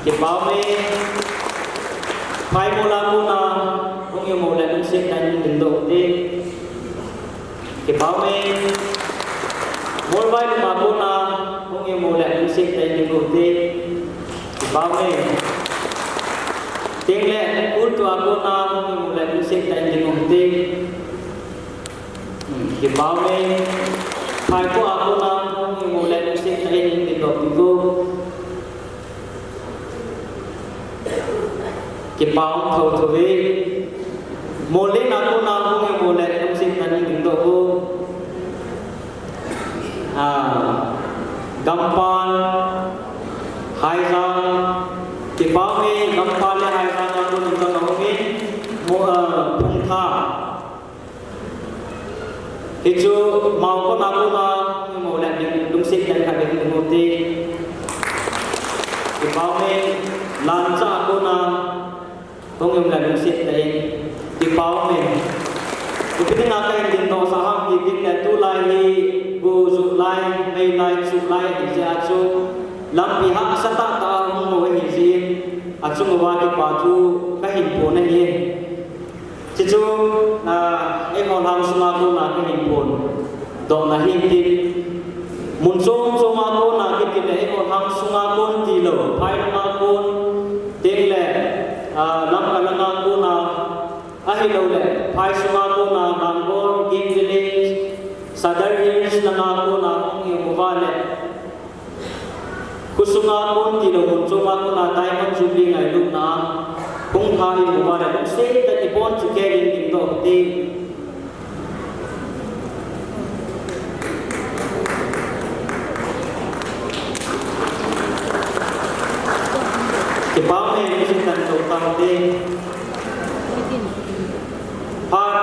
Kipah e. Phaimol a kon a hung i um u le lungset tah in dingdoh ute. Kipah e. Molvai lum a kon a hung i um u le lungset tah in ding ute. Kipah e. Tengle Kultu a kon a hung i um u le lungset tah in ding ute. Hmm, kipah e. Phaikho a kon a hung i um u le lungset tah in dingdoh pih u. Kipah um thotho ve. Mollen a kon a hung i um u le lungset tah in dingdoh u. Ah, Gampal, Haijang, kipah e, Gampal le Haijang a kon in kon a hung in, Mo, ah, Phungtha. Hichu Mao kon a kon a hung i um u le lungset tah in khat ding ute. Kipah e. Lancha a kon a hung i um le lungset tah in. Kipah e. Ipi dinga kahin dingdoh sah ham ti ding le tulai hi go ju lai, mei lai, chu lai ahi jeh a chu lampi hahsa tahtah a hung lou ahi jeh in achung uva kipa thu kahin phong ahi. Chuchu, ah, eiho lhang sunga kon a kahin phondohna hin tin. Mun chom chom a kon a kiti le eiho lhang sunga kon tilou, phai lhang a kon, tengle, ah, Lamka langa kon a, ahilouleh phai sunga kon a, Nambol, Game Village, Sadar Hills langa kon a hung i um uva le. Khosunga kon tilou, mun chom a kon a Diamond Jubilee ngailutna hung lha i um uva le lungset tah in ibon chu kei in dingdoh ute. Kipah e, lungset tah in tou tau ute. Phat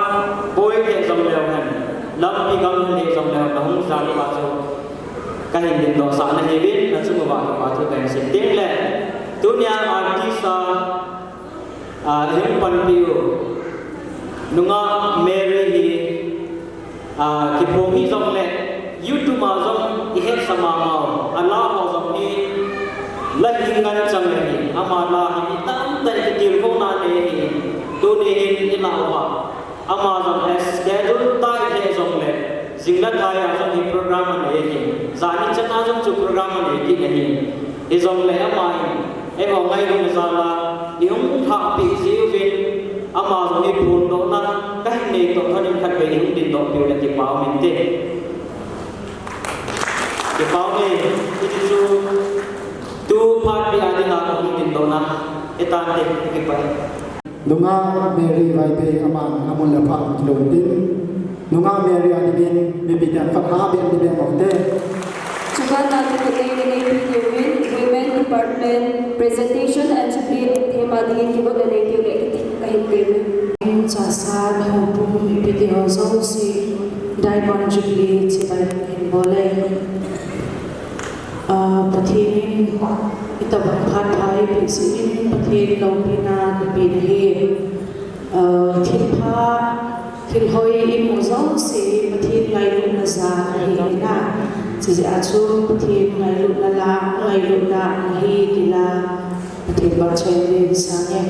boi le jong leu hen, lampi gam le jong leu hen, hung jal uva chu kahin dingdoh sah na ahi uvin, nachung uva kipa thu kahin sei ding le. Tunia artist a, ah, hung panpi u Nungah Mary hi, ah, kiphong hi jong le YouTube a jong i hetsa mama u, a la ho jong hi la hi ngen chang ahi, ama la hi mi tamtah in kitilkhouna nei ahi, tuni hin i la uva. Ama jong le schedule tah i he jong le, jing le thai a jong hi program anei ahi. Jan ni chan a jong chu program anei kit ahi. Hijong le ama in, eiho ngailutna jal a, i hung lhahpeh jiuvin, ama jong hi phondohna kahin nei toh lhon in khatvei i hung dingdoh peh u le kipa um inte. Kipa um e, hiti chu, tu phat beh a dinga ka hung dingdohna, i tan te, kipa e. Nungah Mary Vaiphei aman amun le pha kilom tin. Nungah Mary a dingin mipi ten khat ha beh in ding beh mong te. Chubanna te kut nei le nei pi diuvin Women Department Presentation and Jubilee Anthem a dingin kibot le nei diu le kiti kahin temu. Chasa houbung mipi te ho jouse Diamond Jubilee chibai hin bol e. Ah, Pathen in itobang phat pha Pathen loupina kapen ahi. Thilpha, thil hoi imu jouse Pathen ngailutna jal ahi na. Chujeh a chu Pathen ngailutna la, ngailutna nahi ti la, Pathen vahchoi le sang e.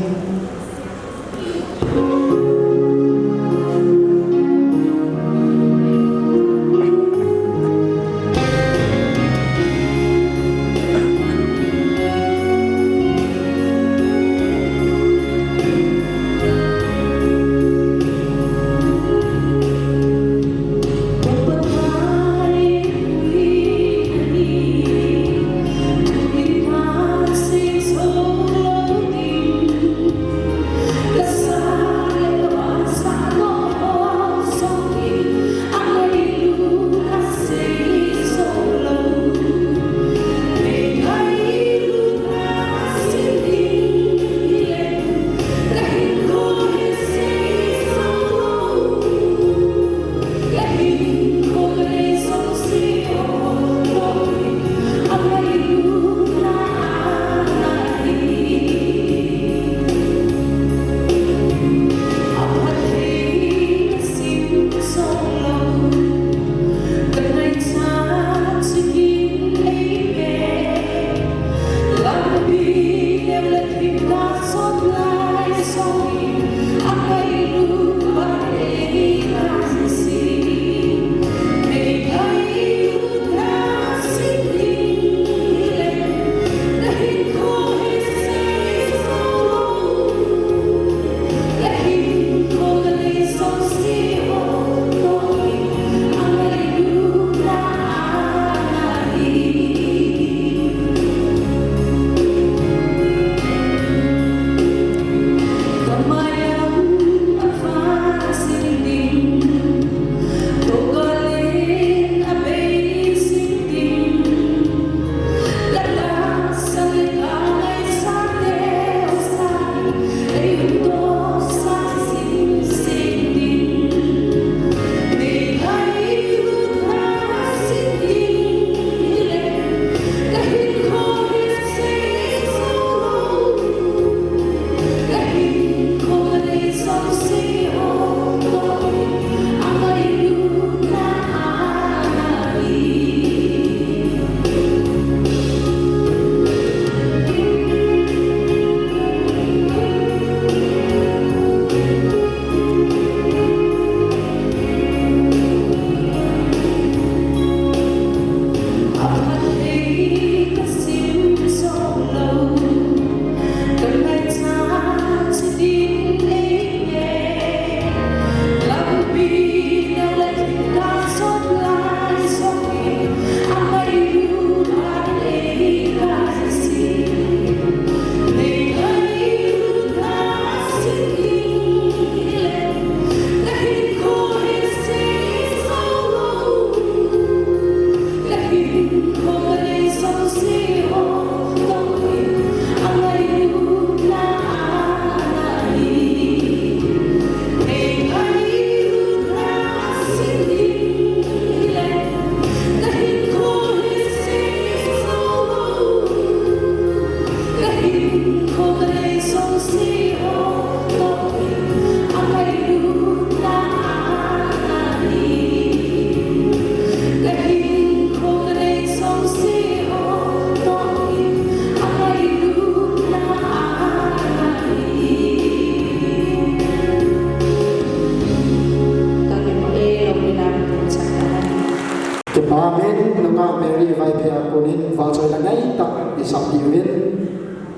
Kipah in, nungah Mary Vaiphei a konin vahchoi la ngaitah isah diuvin.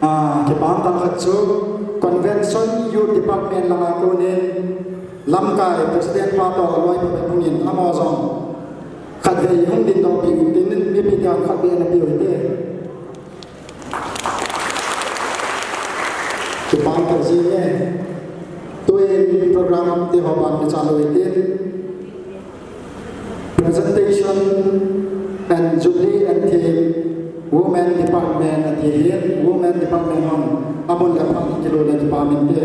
Ah, kipah tah khat chu Convention Youth Department langa konin lamkai President pa toh aloi pa hungin, amaho jong khatvei hung dingdoh peh uvin tin, mipi ten khatvei ana pe u hite. Kipah tah jing e. Tuin program ti ho ban kichai lou hitin, presentation and jubilee and theme, women department ati hin, women department hon amun le phat kilou le kipah inte.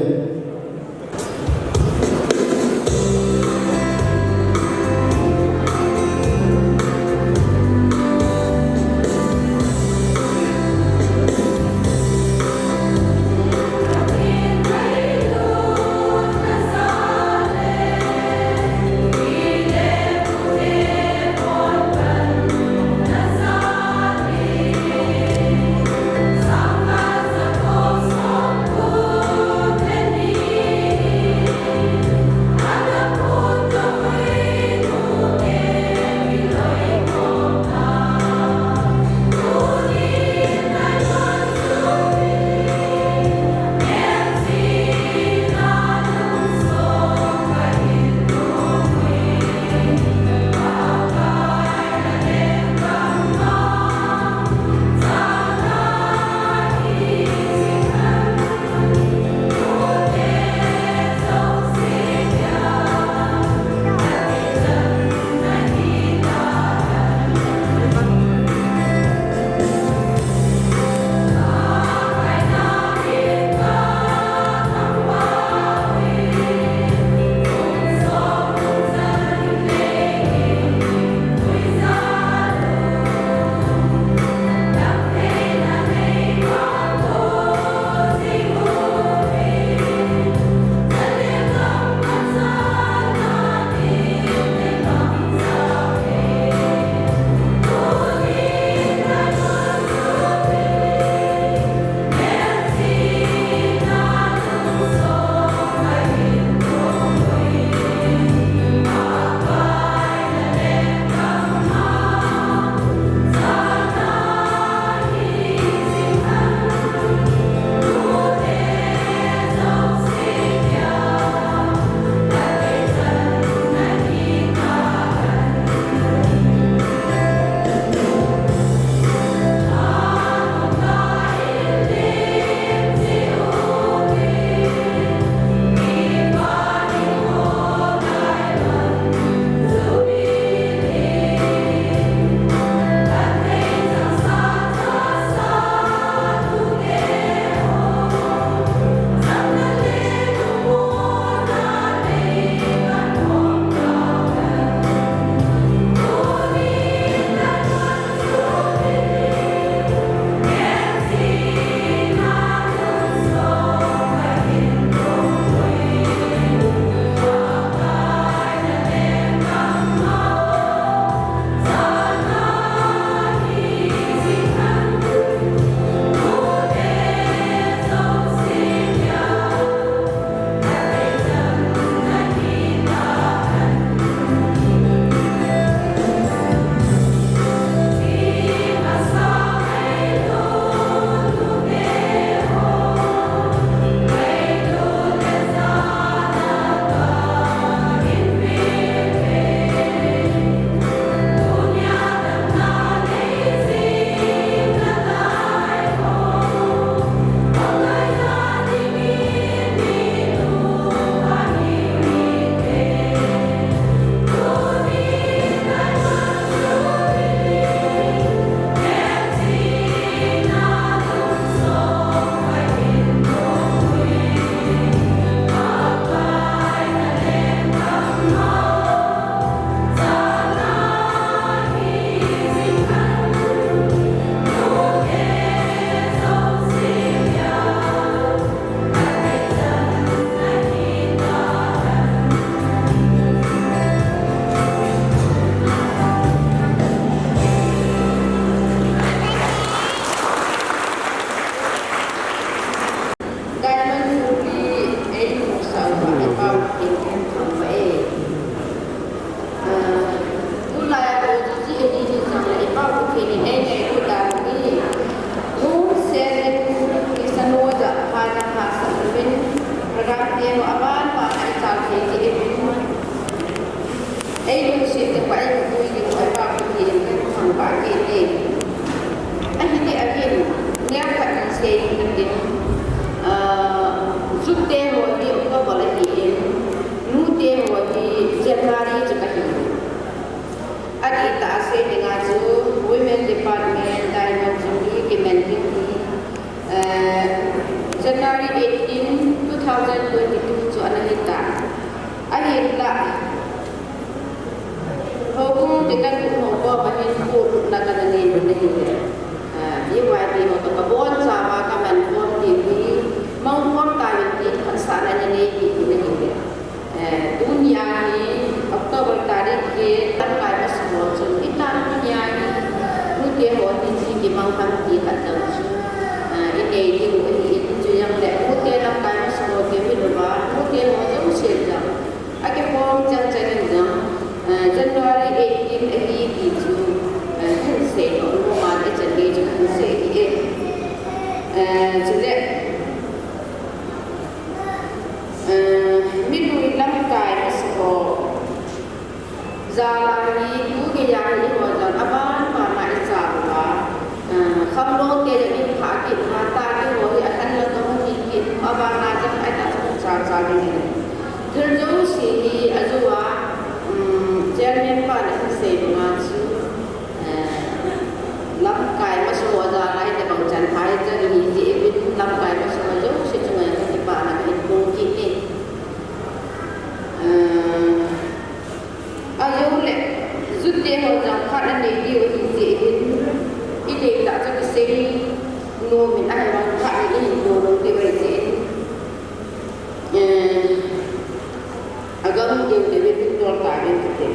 January eighteen, two thousand twenty-two chu ana hitan. Ahinla, houbung deacon ho koma hin kolutna kana nei u ahile, ah, B Y D ho toh kabonchauva kaman khom diu hi, mang khom tauvin ti phatsahna ana nei diu ahile. Eh, tunia hi October tarik get, lamkai masa ho chun, itan tunia hi nute ho hin ipi kimang ham ti khat jong chu, eh, inei diu ahin, chujongle nute lamkai masa ho keu hilouva, nute ho jouse jong akikhom chang chang in jong, eh, January eighteen ahi ti chu, eh, kahin seidoh nom a, ichan gei chu kahin sei ahi e. Eh, chule, eh, minute lamkai masa ho jal a hi, tugei a hi eiho jong aban ban a ichan uva, eh, khamlou te jong in phah kit uva, tah keiho hi ahan lang kahung hi kit, aban a jong ahi tah chu cha cha ding ahi. Thil jouse hi ajou a, um, chairman pan ahin sei banga chu, eh, lamkai masa ho jal a hitobang chan pha hi chan hi jeh uvin lamkai masa ho jouse chunga kakipana kahin phong kit e. Eh, ajole, jute ho jong phat anei diu ahi jeh in, inei tah chu kisei nom in ahivang phat in ihin to lou diu ahi jeh in, eh, agam deu deu in tol tauvin kati.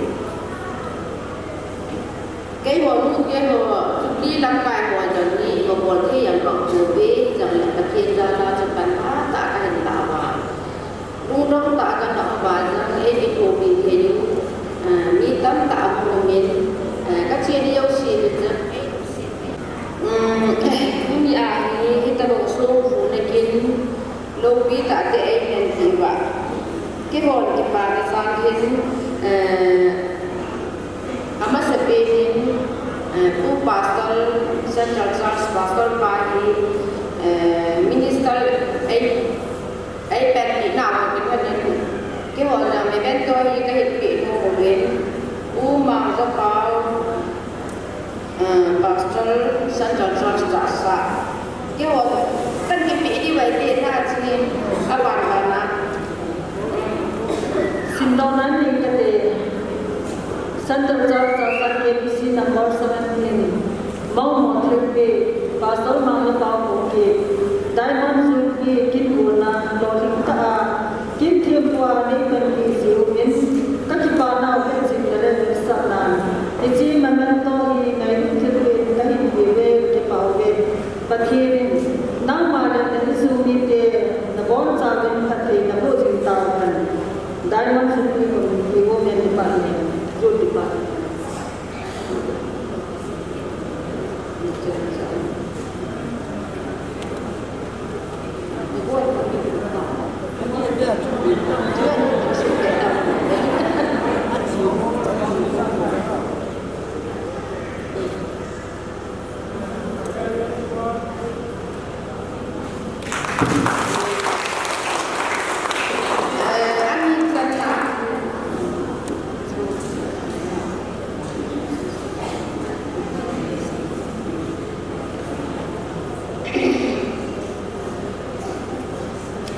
Keiho nute ho, Jubilee lamkai ho jong hi, ibol thei jong kaum pouve, hijongle Pathen jal a chu pan pha tah kahin lah uva, lungdong tah kalah uva jong, eikithopi thei u, ah, mi tamtah ahung um in, ah, kache ding jouse hi jong, um, tuni a hi, hitobang songphu na kin, loupi tah te eihin ti uva, keihon kipana jal hin, eh, amasapen in, eh, Pu Pastor, Central Church Pastor pa hi, eh, minister ei, eipanpi nau kithonin, keiho jong memento hi kahin peh nom uvin, Pu Mangjapao, ah, Pastor, Central Church Chahsah. Keiho, kahin peh diu ahi tena chun, aban ban a. Simdohna nei kate, Central Church Chahsah K B C number seventeen, Mangmo thilpeh, Pastor Mangjapao Haokip, Diamond Jubilee kin golna lolhing tah a, kin thempu a neipanpi jeh uvin, kakipah nau hetjing nale vetsahnan, hiche memento hi ngailut thilpeh in kahin peuve, kipah uve. Pathen in, nangma le na insung mite, nabonchauvin phatthei naboh jing tauhen. Diamond Jubilee Committee, Women Department, Youth Department.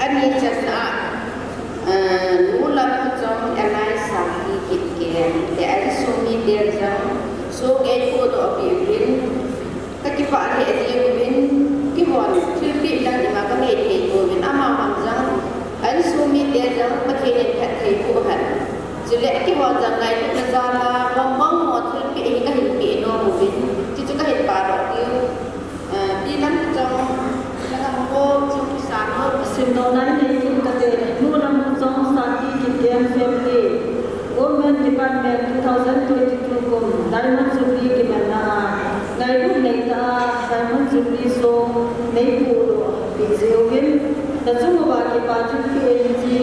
Ani channa, eh, nu Lamchong Elai Sangki Kipgen, te a insung mite jong, song eipohdoh peh uvin, kakipah lheh jeng uvin, keihon thilpeh lang ima kanei thei pouvin, amahon jong, a insung mite jong, Pathen in phatthei boh hen. Chule keihon jong ngailutna jal a, Mangmo thilpeh hi kahin peh nom uvin, chuchu kahin pahdoh diu. Ah, Pi Lamchong, Lamchong, Lamchong, Simdohna nei kit kate, Nu Lamchong Sangki Kipgen family, Women Department two thousand twenty-two kum, Diamond Jubilee kimanna a, ngailut nei tah a, Diamond Jubilee song neipohdoh peh jeh uvin, nachung uva kipah thilpeh in hiche,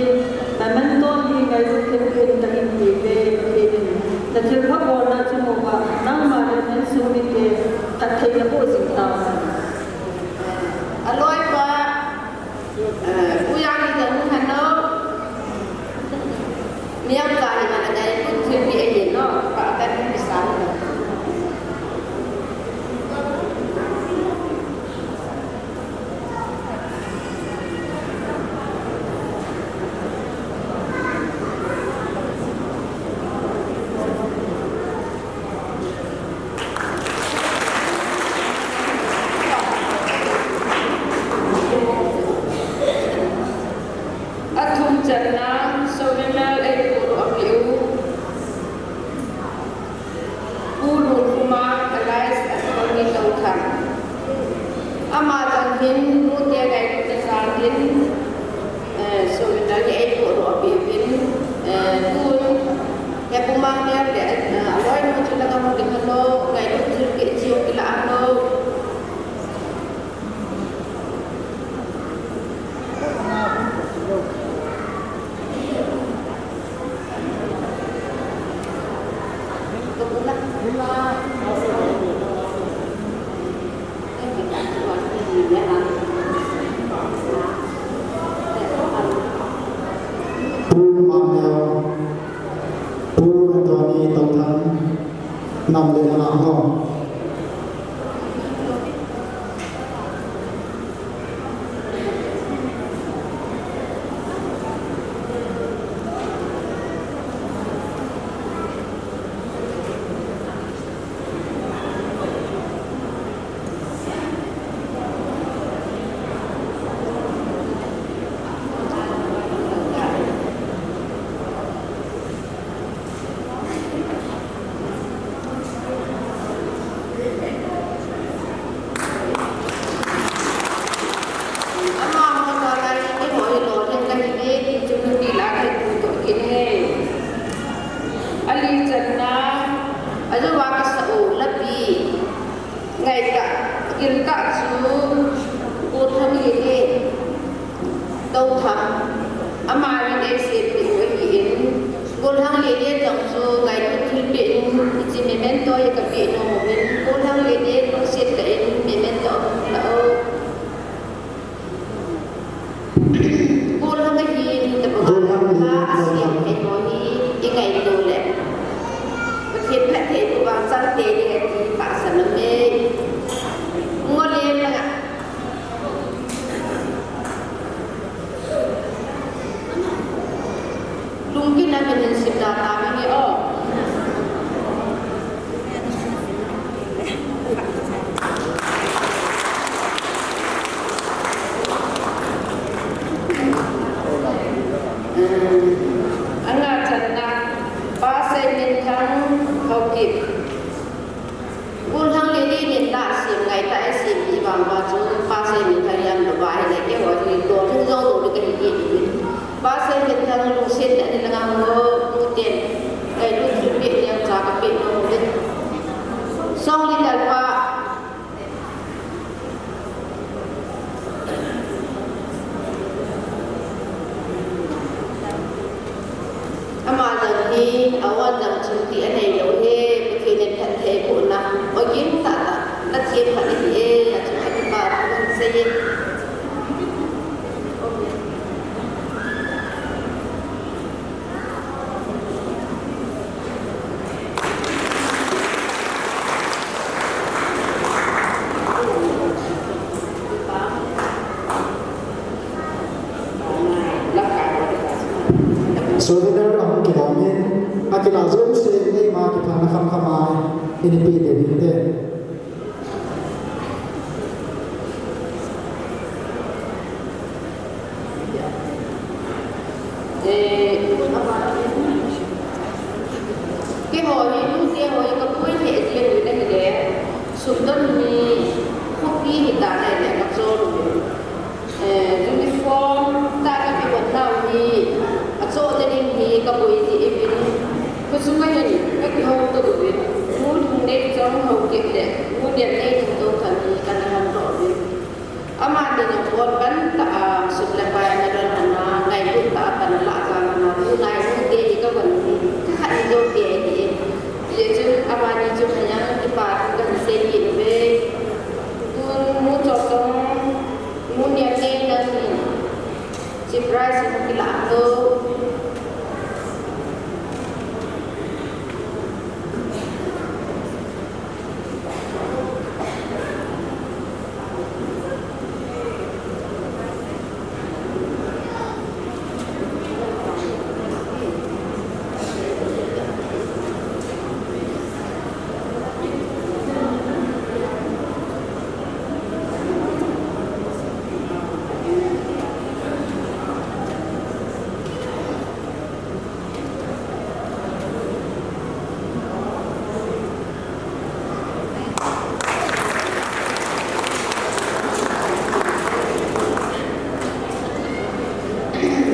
memento hi ngailut thilpeh in kahin peuve, Pathen in, nathilpha bolna chung uva, nangma le na insung mite, phatthei naboh jing tauhen. Aloipa, eh, Pu Yang ni jong hung hen o. Niam ka hi mana ngai put thil pi ahi no, pa kan ni sa no. Nang souvenir eipudoh peh u Pu Lungkhuma alias Anthony Touthang. Ama jong hin nute ngailutna jal in, eh, souvenir hi eipudoh peh uvin, eh, tun, he Pu Mangner le, eh, aloinu chu langa hung ding hen lang, ngailut thilpeh chu kilah hen lang. Pu Mangner, Pu Anthony Touthang, nam le lhang ho. Amaho jal a hi eiho hi lolhing kahi e ti chu nunga kahin pudoh kit e. Ali channa, ajouva kasah u lapi. Ngaitah, giltah chu, Golhang Lele Touthang, ama hin eisempeh u ahin, Golhang Lele jong chu ngailut thilpeh in, hiche memento hi kapeh nom uvin, Golhang Lele lungset tah in memento ahung lah o. Golhang ahin, Golhang ahin, Golhang. Asem thei ho hi, ingaito le Pathen phattheiboh vang chang tei ding ati tahsan aume. Ngol le langa. Lungkitna min hin simda tavinge o. Anga channa, Pa Seiminthang Haokip. Golhang Lele nin la sem ngaitah a eisempeh vang uva chu Pa Seiminthang jong lou va ahile keiho hi lolhing jou lou ding kahi kit uvin. Pa Seiminthang lungset tah in langa hung o, nuten ngailut thilpeh neocha kapeh nom uvin. Songli Lalpa. Ama jong hi, a-on jong chun ti anei lou hi, Pathen in phattheibohna ogin tahtah nathem khat ahi e, achun akipa thu kahin sei e. Souvenir ahung kidom in, akilah jouse eima kipana khamkham a, eina pe diu hinte. Eh, keiho hi, nute ho hi, kapui lheh jeng uvin ahile, sumdon hi, khopi hitan ahile, kachol uvin. Eh, uniform tah kakigon nau hi, achoh tah ding hi, kaboi jeh uvin. Khosung a hin, kakihou to uvin. Nu Lhungneichong Haokip le, Nu Nemneichong Touthang hi, kana handoh uvin. Amani jong ol pan tah a, sum le pai ana lhon lhon a, ngailut tah a pan alah jal lhon a, tunai nute hi kagon hi, thakhat ni jou te ahi e. Hijeh chun amani chu hajong kipa thu kahin sei kit uve. Tun Nu Chotong, Nu Nemnei nangin, surprise in kilah to.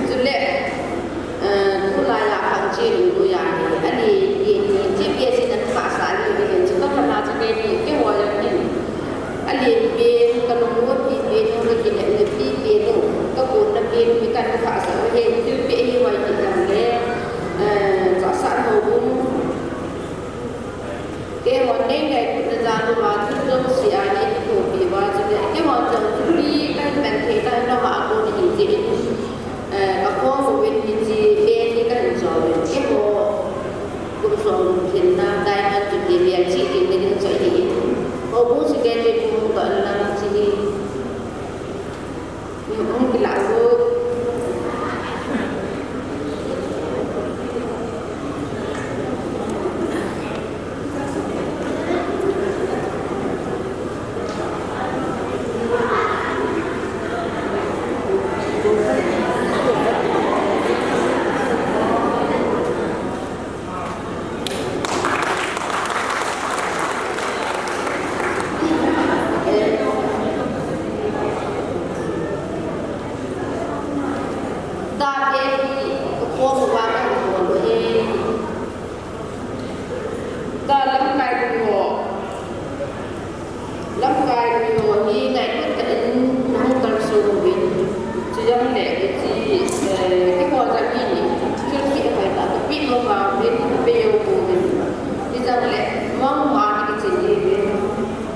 Chule, eh, tulai a khang chi lungdui a hi, ani, ye ni, chi pia si na ka sa ni ni, chu ka na chu ke ni, ke ho ya ni. Alen pen, ka lungmon pi pen u, ka kinepna pi pen u, ka konna pen u hi kan thah sah u ahi, thil peh hi hoi ti jong le, eh, chahsah ho bung. Keihon nei ngailutna jal uva, thil jouse a nei kithopi uva, chule keihon jong thil pi kan man thei ta, nangho a kon hi jeh in, eh, ka khom uvin hiche pen hi ka hin cho uvin. Keiho kum som lhunna Diamond Jubilee melchih ding na ding chu ahi in. Houbung Secretary pu hung doh inlang hiche hi. Hung kilah u. Ka lamkai nui ho. Lamkai nui ho hi ngailutna in nahung kalson uvin. Chujongle hiche, eh, keiho jong hi thil kit hoitah kapeh lou vangin, kapeh jou pouvin. Hijongle mong mong a kichen diuvin.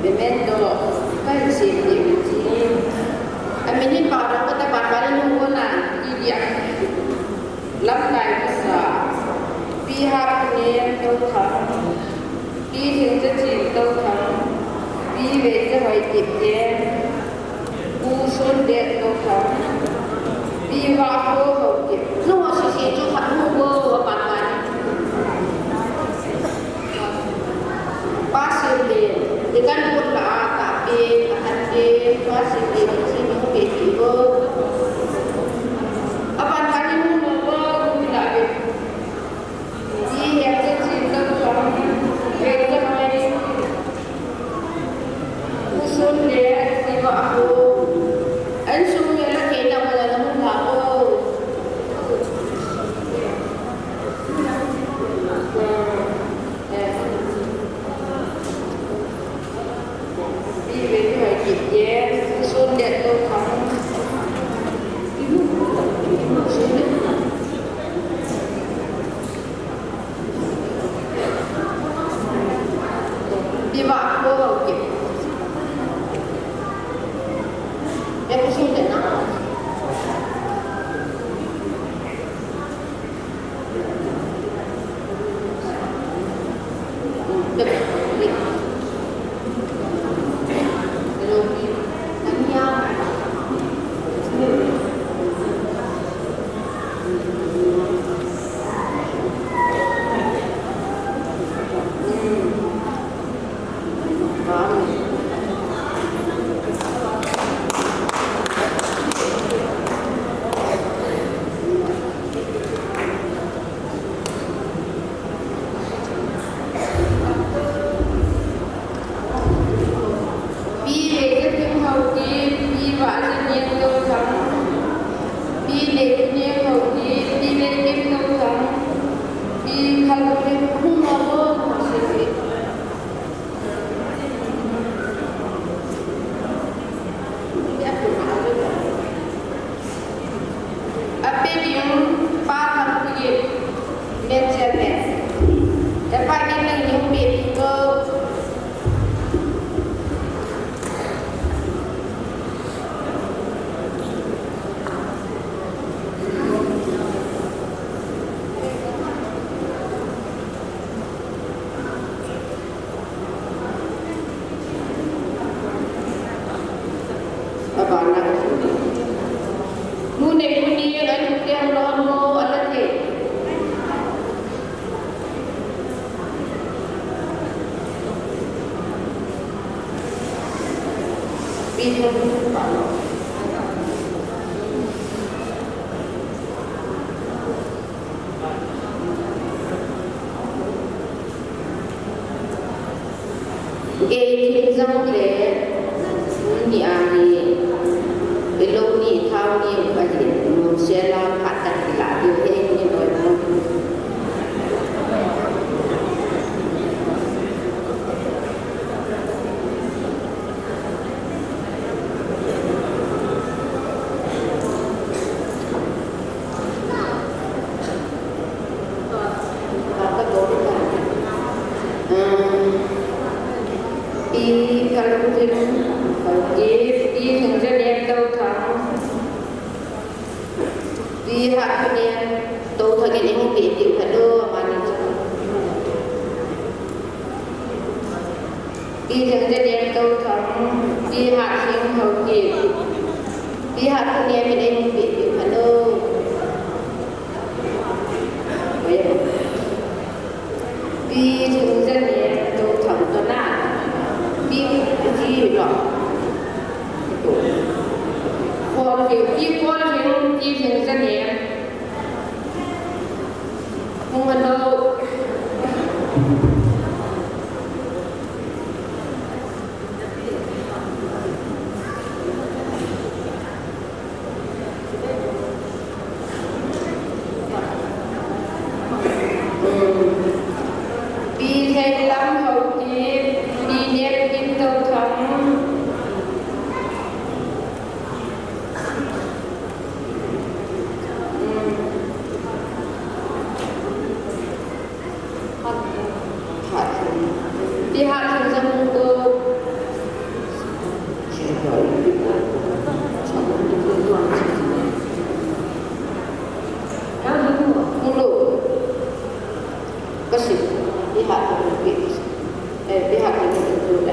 Memento kahin sem diu hiche. Amin hi pa dong kata pa pa ni nung kona, ti dia. Lamkai kasa, Pi Hatneo Touthang, Pi Thingchachin Touthang, Pi Veichahoikip Gen, Pu Sondet Touthang, Pi Vahkho Haokip. Nungho sese chu khat hung bol apat pai. Pa Semlen, ti kan put la a, tahpen, ahatpen, Pa Semlen, ti min pe ti ho. Aban kani hung no ho, hung la ve. Ti Hemcha Chin Touthang, Hemcha Mai. Pu Sonlet, ti Vahkho. An sung le la ke na wala na hung la ho. Pi Veikim Haokip, Pi Vahchineo Touthang, Pi Neihuneo Haokip, Pi Veikim Touthang, Pi Khalbulin hung ho ho. Ape ding Pa Thangkhoyip, men chairman. Hepa, ken nangin hung pe ding ko. Abana. Nu Neihun ni, anu te hung lou mo, ala te. Pi Thangkhoyip. Kei thil jong le, tuni a hi, i lou ni, thao ni, ka hin, mun se la, Pi Lhingjanem Touthang. Pi Hatkhuniem Touthang in eipeh diu ahi lou, amani chu. Pi Lhingjanem Touthang, Pi Hatheng Haokip, Pi Hatkhuniem in eipeh diu ahi lou. Pi Lhingjanem Touthang toh na, Pi Pi lo. Kol Lhing, Pi Kol Lhing, Pi Lhingjanem. Hung ano. Pi Lheilam Haokip, Pi Nepgin Touthang. Pi Hatkhunjam Mungkup. Mulu. Kasi, Pi Hatkhunjam Mungkup. Eh, Pi Hatkhunjam Mungkup.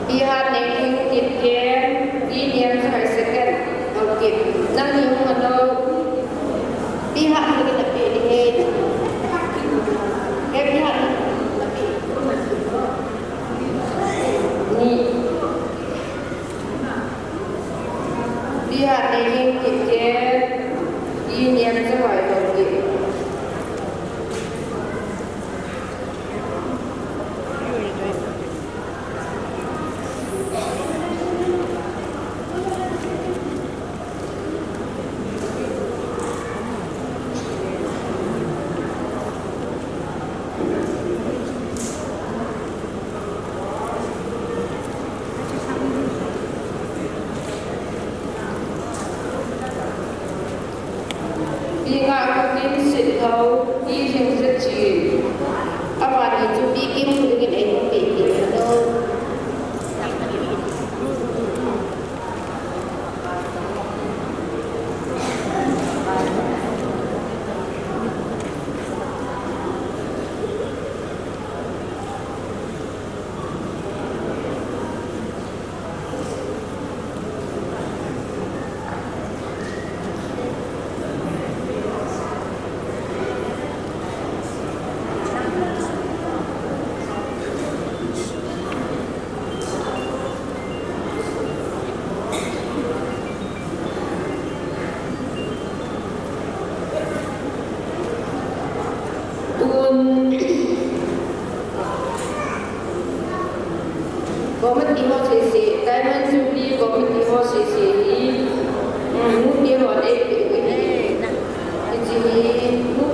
Pi Hatnenghing Kipgen, Pi Niamjahoi second, Haokip. Nangni hung ano. Pi Hatnenghing na pe ni he. He Pi Hatnenghing na pe. Ni. Pi Hatnenghing Kipgen, Pi Niamjahoi Haokip. Pi Ngahkhokim Sitlhou, Pi Lhingzachin. Amani chu Pi Kimkholing in eipeh diu ahi lou. Tun committee ho sese, Diamond Jubilee committee ho sese hi, mm, nupi ho nei pe u hi. Hiche hi, nu,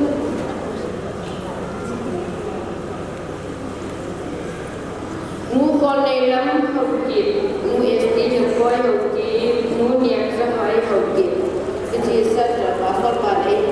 Nu Kholneilam Haokip, Nu S T Lhingkoi Haokip, Nu Niamjahoi Haokip. Hiche Central Pastor pan ei